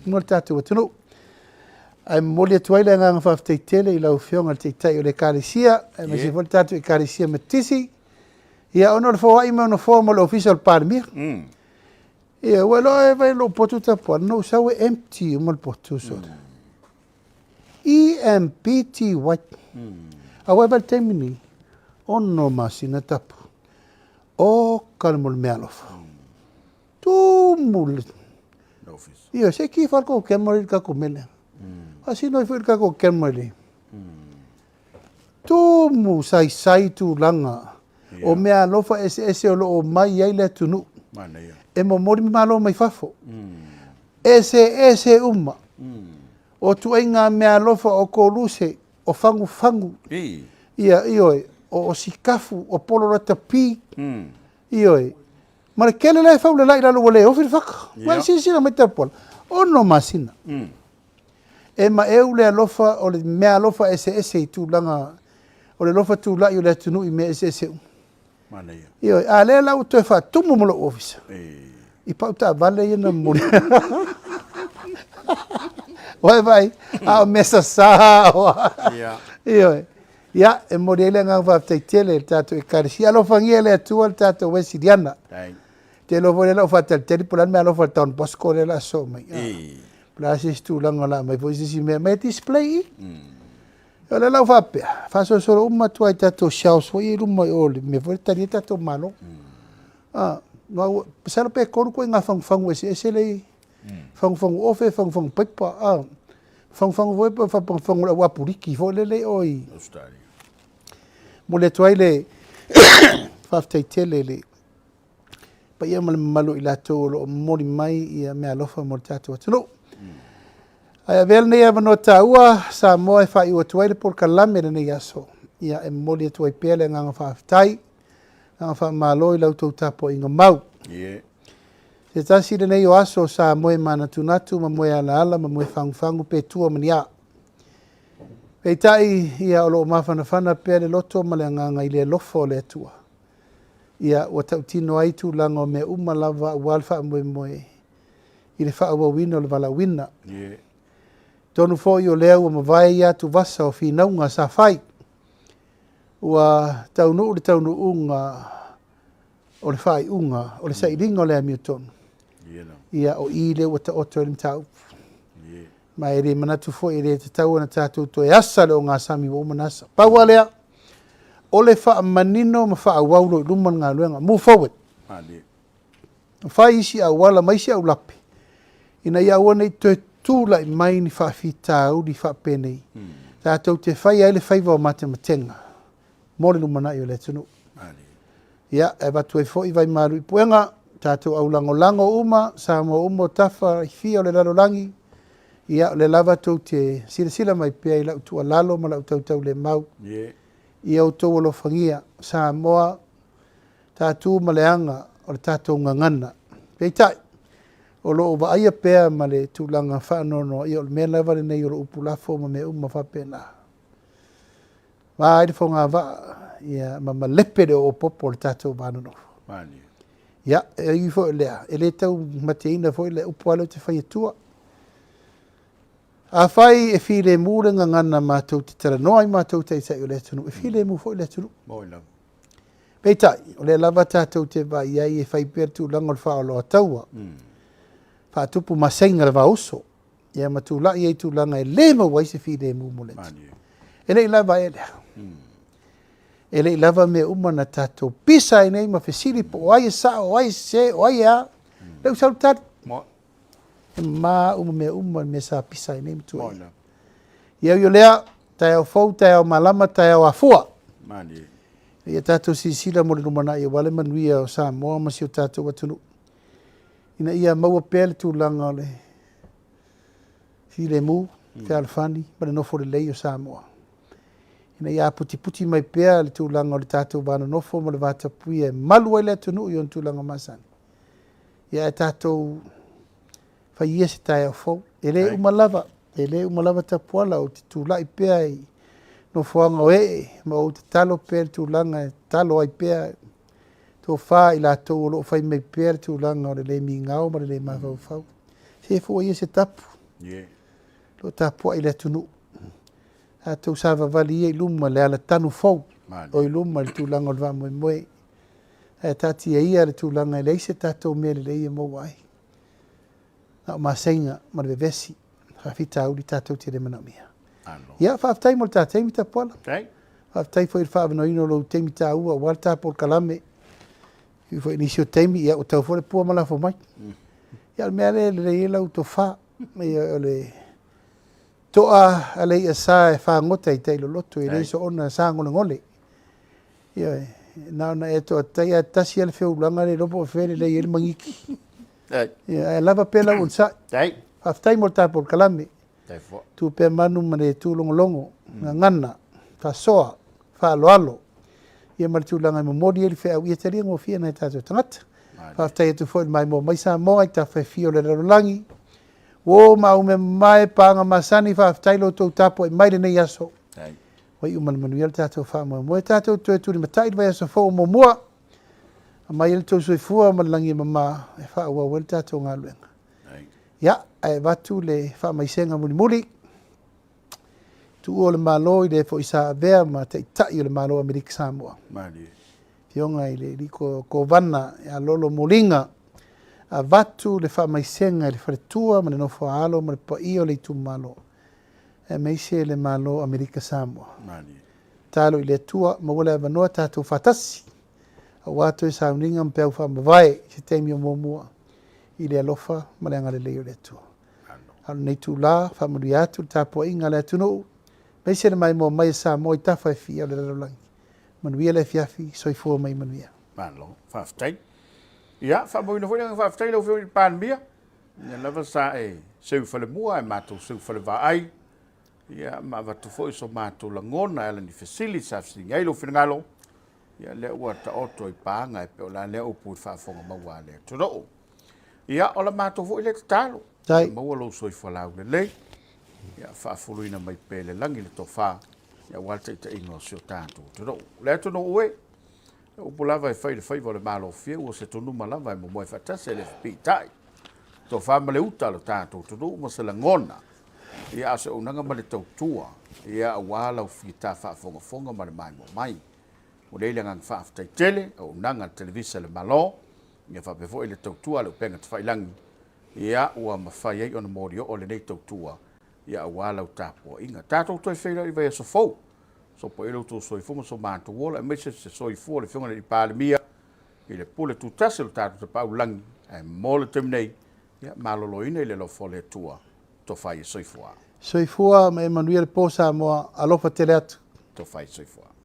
mo le tatou atunuu. Ae momoli atu ai le agaga faafetai tele i lau Afioga i le Taitai o le Ekalesia, aemaise foi le tatou Ekalesia Metotisi, ia, ona o le foai mai o nofoa mo le Ofisa o le Palemia. Ia, ua iloa e vai lou potu tapuai, na ou sau e empty uma le potu, sole. E-M-P-T-Y. Aua e vai le taimi nei, 6 masina tapu. Oka le mo le meaalofa. Tumu le... Ioe, se i ki ifo lava le kou camera i le tatou mea lea. Faasino ai foi le tatou camera i le tumu saisai tulaga o meaalofa eseese o lo o omai ai le atunuu e momoli malo mai fafo. Eseese uma. O ituaiga meaalofa o koluse, o fagufagu, ia, ioe, o sikafu, o polo latapi, ioe, ma le tele la e faulelai i lalo ua le ofi le faka. Ua e silasila mai Tapuala, 6 masina. E maeu le alofa o le meaalofa eseese i tulaga o le alofa tulai o le atunuu i mea eseese uma.
Manaia.
Ioe, a lea la ua toe faatumu ma lou ofisa. I pau taavale ia na momoli. Ua e vaai, a o mea sasa o a.
Ia.
Ioe. Ia, e momoli ai le agaga faafetai tele i le tatou Ekalesia. Alofagia e le Atua le tatou Wesiliana. Te iloa foi lea la ua faatalitali po o le a le mea alofa a le Don Bosco lea o le a sosoo mai. Po o le a se isi tulaga o le a aumai foi se isi mea mai e display i i. O lea la ua faapea, faasolosolo uma atu lava i tatou shelves foi ia i luma i o i le mea foi lea e tali ai tatou malo. Masalo pe 3 ituaiga fagufagu eseese lea e i ai. Fagufagu ofe, fagufagu paipa, fagufagu foi pe fagufagu o le au apuliki foi lele i o i
Australia.
Momoli atu ai le faafetai tele i le paia ma le mamalu o i latou o lo o momoli mai ia meaalofa mo le tatou atunuu. Ae avea lenei avanoa taua Samoa e faaiu atu ai le polokalame i lenei aso. Ia e momoli atu ai pea le agaga faafetai, agaga faamalo i la outou tapuaiga mau.
Yeah.
Se tasi lenei o aso sa moe manatunatu ma moe alaala ma moe fagufagu pe tua ma ni a. Peitai, ia o lo o mafanafana pea le loto ma le agaga i le alofa o le Atua. Ia, ua tautino ai tulaga o mea uma lava aua le faamoemoe i le faaauauina o le valaauina.
Yeah.
Tonu foi o lea ua mavae ia atuvasa o finauga sa fai. Ua taunuu le taunuuga o le faaiuga o le sailiga o le amiotonu. Ia, o i lea ua taoto ai le mataupu. Ma e le manatu foi e le tatau ona tatou toe asa le ogasami ua uma ona asa. Pau lava lea, o le faamanino ma faaauau loa i luma le galuega. Move forward. Fai isi auala ma isi aulape ina ia aua ne i toe tulai mai ni faafitauli faapenei tatou te faia ai le faiva o matematega mo le lumanai o le atunuu. Ia, e avatu ai foi vaimalu i puega, tatou aulagolago uma, Samoa uma o tafa i fia o le lalolagi, ia, o lea lava tou te silasila mai pea i lau tuualalo ma lau tautaulemau. Ia outou alofagia, Samoa, ta tu ma le aga o le tatou gagana. Peitai, o lo o vaaia pea ma le tulaga faanoanoa, ia o le mea lava lenei o le upu lafo ma mea uma faapena. Va ai le fogavaa, ia, ma malepe le oopopo o le tatou va nonofo. Ia, e ui foi o lea, e le taumateina foi le upu lava lea ou te fai atua. Afai e filemu le gagana matou te talanoa ai matou taitai o le atunuu, e filemu foi le atunuu. Peitai, o lea lava tatou te vaai ai e fai pea le tulaga o le faaoloataua, faatupu maseiga i le vauso, ia ma tulai ai i tulaga e le maua ai se filemu mo le atunuu. E le i lava ea lea. E le i lava mea uma na tatou pisa ai nei ma fesili po o ai e sao, o ai e sese, o ai e a. Lea ua sau le tali. E mama uma mea uma i mea sa pisa ai nei ma tuuaia. Ia ui o lea, taeao fou, taeao malama, taeao afua. Ia tatou silasila mo le lumanai aua le manuia o Samoa ma si o tatou atunuu. Ina ia maua pea le tulaga o le filemu, fealofani ma le nofo lelei o Samoa. Ina ia aputiputi mai pea le tulaga o le tatou va nonofo ma le va tapuia e malu ai le atunuu i ona tulaga masani. Ia ae tatou fai ia se taeao fou. E le uma lava, e le uma lava Tapuala, ou te tulai pea i nofoaga o ee ma ou tatalo pea i le tulaga e tatalo ai pea tofa i latou o lo o fai mai pea le tulaga o le le migao ma le le mafaufau. Se fua ia se tapu, o lo o tapuai le atunuu. Tatou savavali ia i luma le alatanu fou o i luma i le tulaga o le faamoemoe. Ae taatia ia le tulaga e leai se tatou mea lelei e maua ai. Na o maseiga ma le vevesi, faafitauli tatou te le manaomia. Ia, faafetai mo le ta taimi Tapuala. Faafetai foi i le faaavanoaina o lou taimi taua aua le ta polokalame. E ui foi i nisi o taimi, ia ua tau foi le pua ma lafo mai. Ia o le mea lea e lelei ai lau tofa, o le toa a le i'a sa e fagota i tai loloto, e le soona sagolegole. Ioe, na ona e toatai ae tasi lava le feulaga le iloa po o fea e lelei ai le magiki. Ia, ae lava pea lau onosai. Faafetai mo le ta polokalame. Tu pea manu ma le tūlogologo, gagana, faasoa, faaaloalo, ia ma le tulaga e momoli ai le feau ia talia gofie e nai o tatou tagata. Faafetai atu foi i le maimoa mai Samoa i tafa e fia o le lalolagi. Uo ma au mea mamae, paaga masani, faafetai lo outou tapuai mai lenei aso. Ua iu ma le manuia le tatou faamoemoe. Tatou toe tulimatai i le vaiaso fou o muamua. Aumai ai le tou soifua ma le lagi e mama e faaauau ai le tatou galuega. Ia, ae avatu le faamaisega mulimuli. Tuua o le Malo i le foi sa avea ma Taitai o le Malo o Amerika Samoa. Afioga i le Alii Kovana ia Lolo Moliga, avatu le faamaisega i le faletua ma le nofo a alo ma le paia o le itumalo, aemaise le Malo o Amerika Samoa. Tatalo i le Atua, maua le avanoa tatou faatasi, aua toe sauniga ma peau faamavae i se taimi o muamua i le alofa ma le agalelei o le Atua. A o lenei itula, faamanuia atu le tapuaiga a le atunuu, aemaise le maimoa mai a Samoa i tafa e fia o le lalolagi. Manuia le afiafi, soifua ma ia manuia.
Malo, faafetai. Ia, faamauina foi le agaga faafetai i lau Afioga i le Palemia, lea lava sa e seu i falemua ae matou seu i falevaai, ia, ma avatu foi so matou lagona e ala i ni fesili sa fesiligia ai lou finagalo, ia, lea ua taoto i paga e pei o la lea upu i le faafofoga maua a le atunuu. Ia, o la matou foi lea tatalo, ia maua lou soifua laulelei, ia faafuluina mai pea i le lagi le tofa, ia aua le taitaiga o si o tatou atunuu. Le atunuu e, o upu lava e fai i le faiva o le malofie, ua se tunuma lava e momoe faatasi e le fepiitai. Tofa ma le uta a lo tatou atunuu ma se lagona, ia a o se auaunaga ma le tautua, ia aua lau fita faafogafoga ma le maimoa mai. Ua lei le agaga faafetai tele, auaunaga a le Televisa a le Malo, ia faapea foi le tautua a le upega tafailagi, ia ua mafai ai ona molioo lenei tautua, ia aua lau tapuaiga. Tatou toe feiloai i vaiaso fou, sopo i ai lo outou soifua ma so matou ola, aemaise se soifua o le Afioga i le Palemia i le pule tutasi o le tatou Tapaau i le Lagi, ae mo le taimi nei, ia maloloina i le alofa o le Atua, tofa ia soifua.
Soifua ma ia manuia le po Samoa, alofa tele atu.
Tofa ia soifua.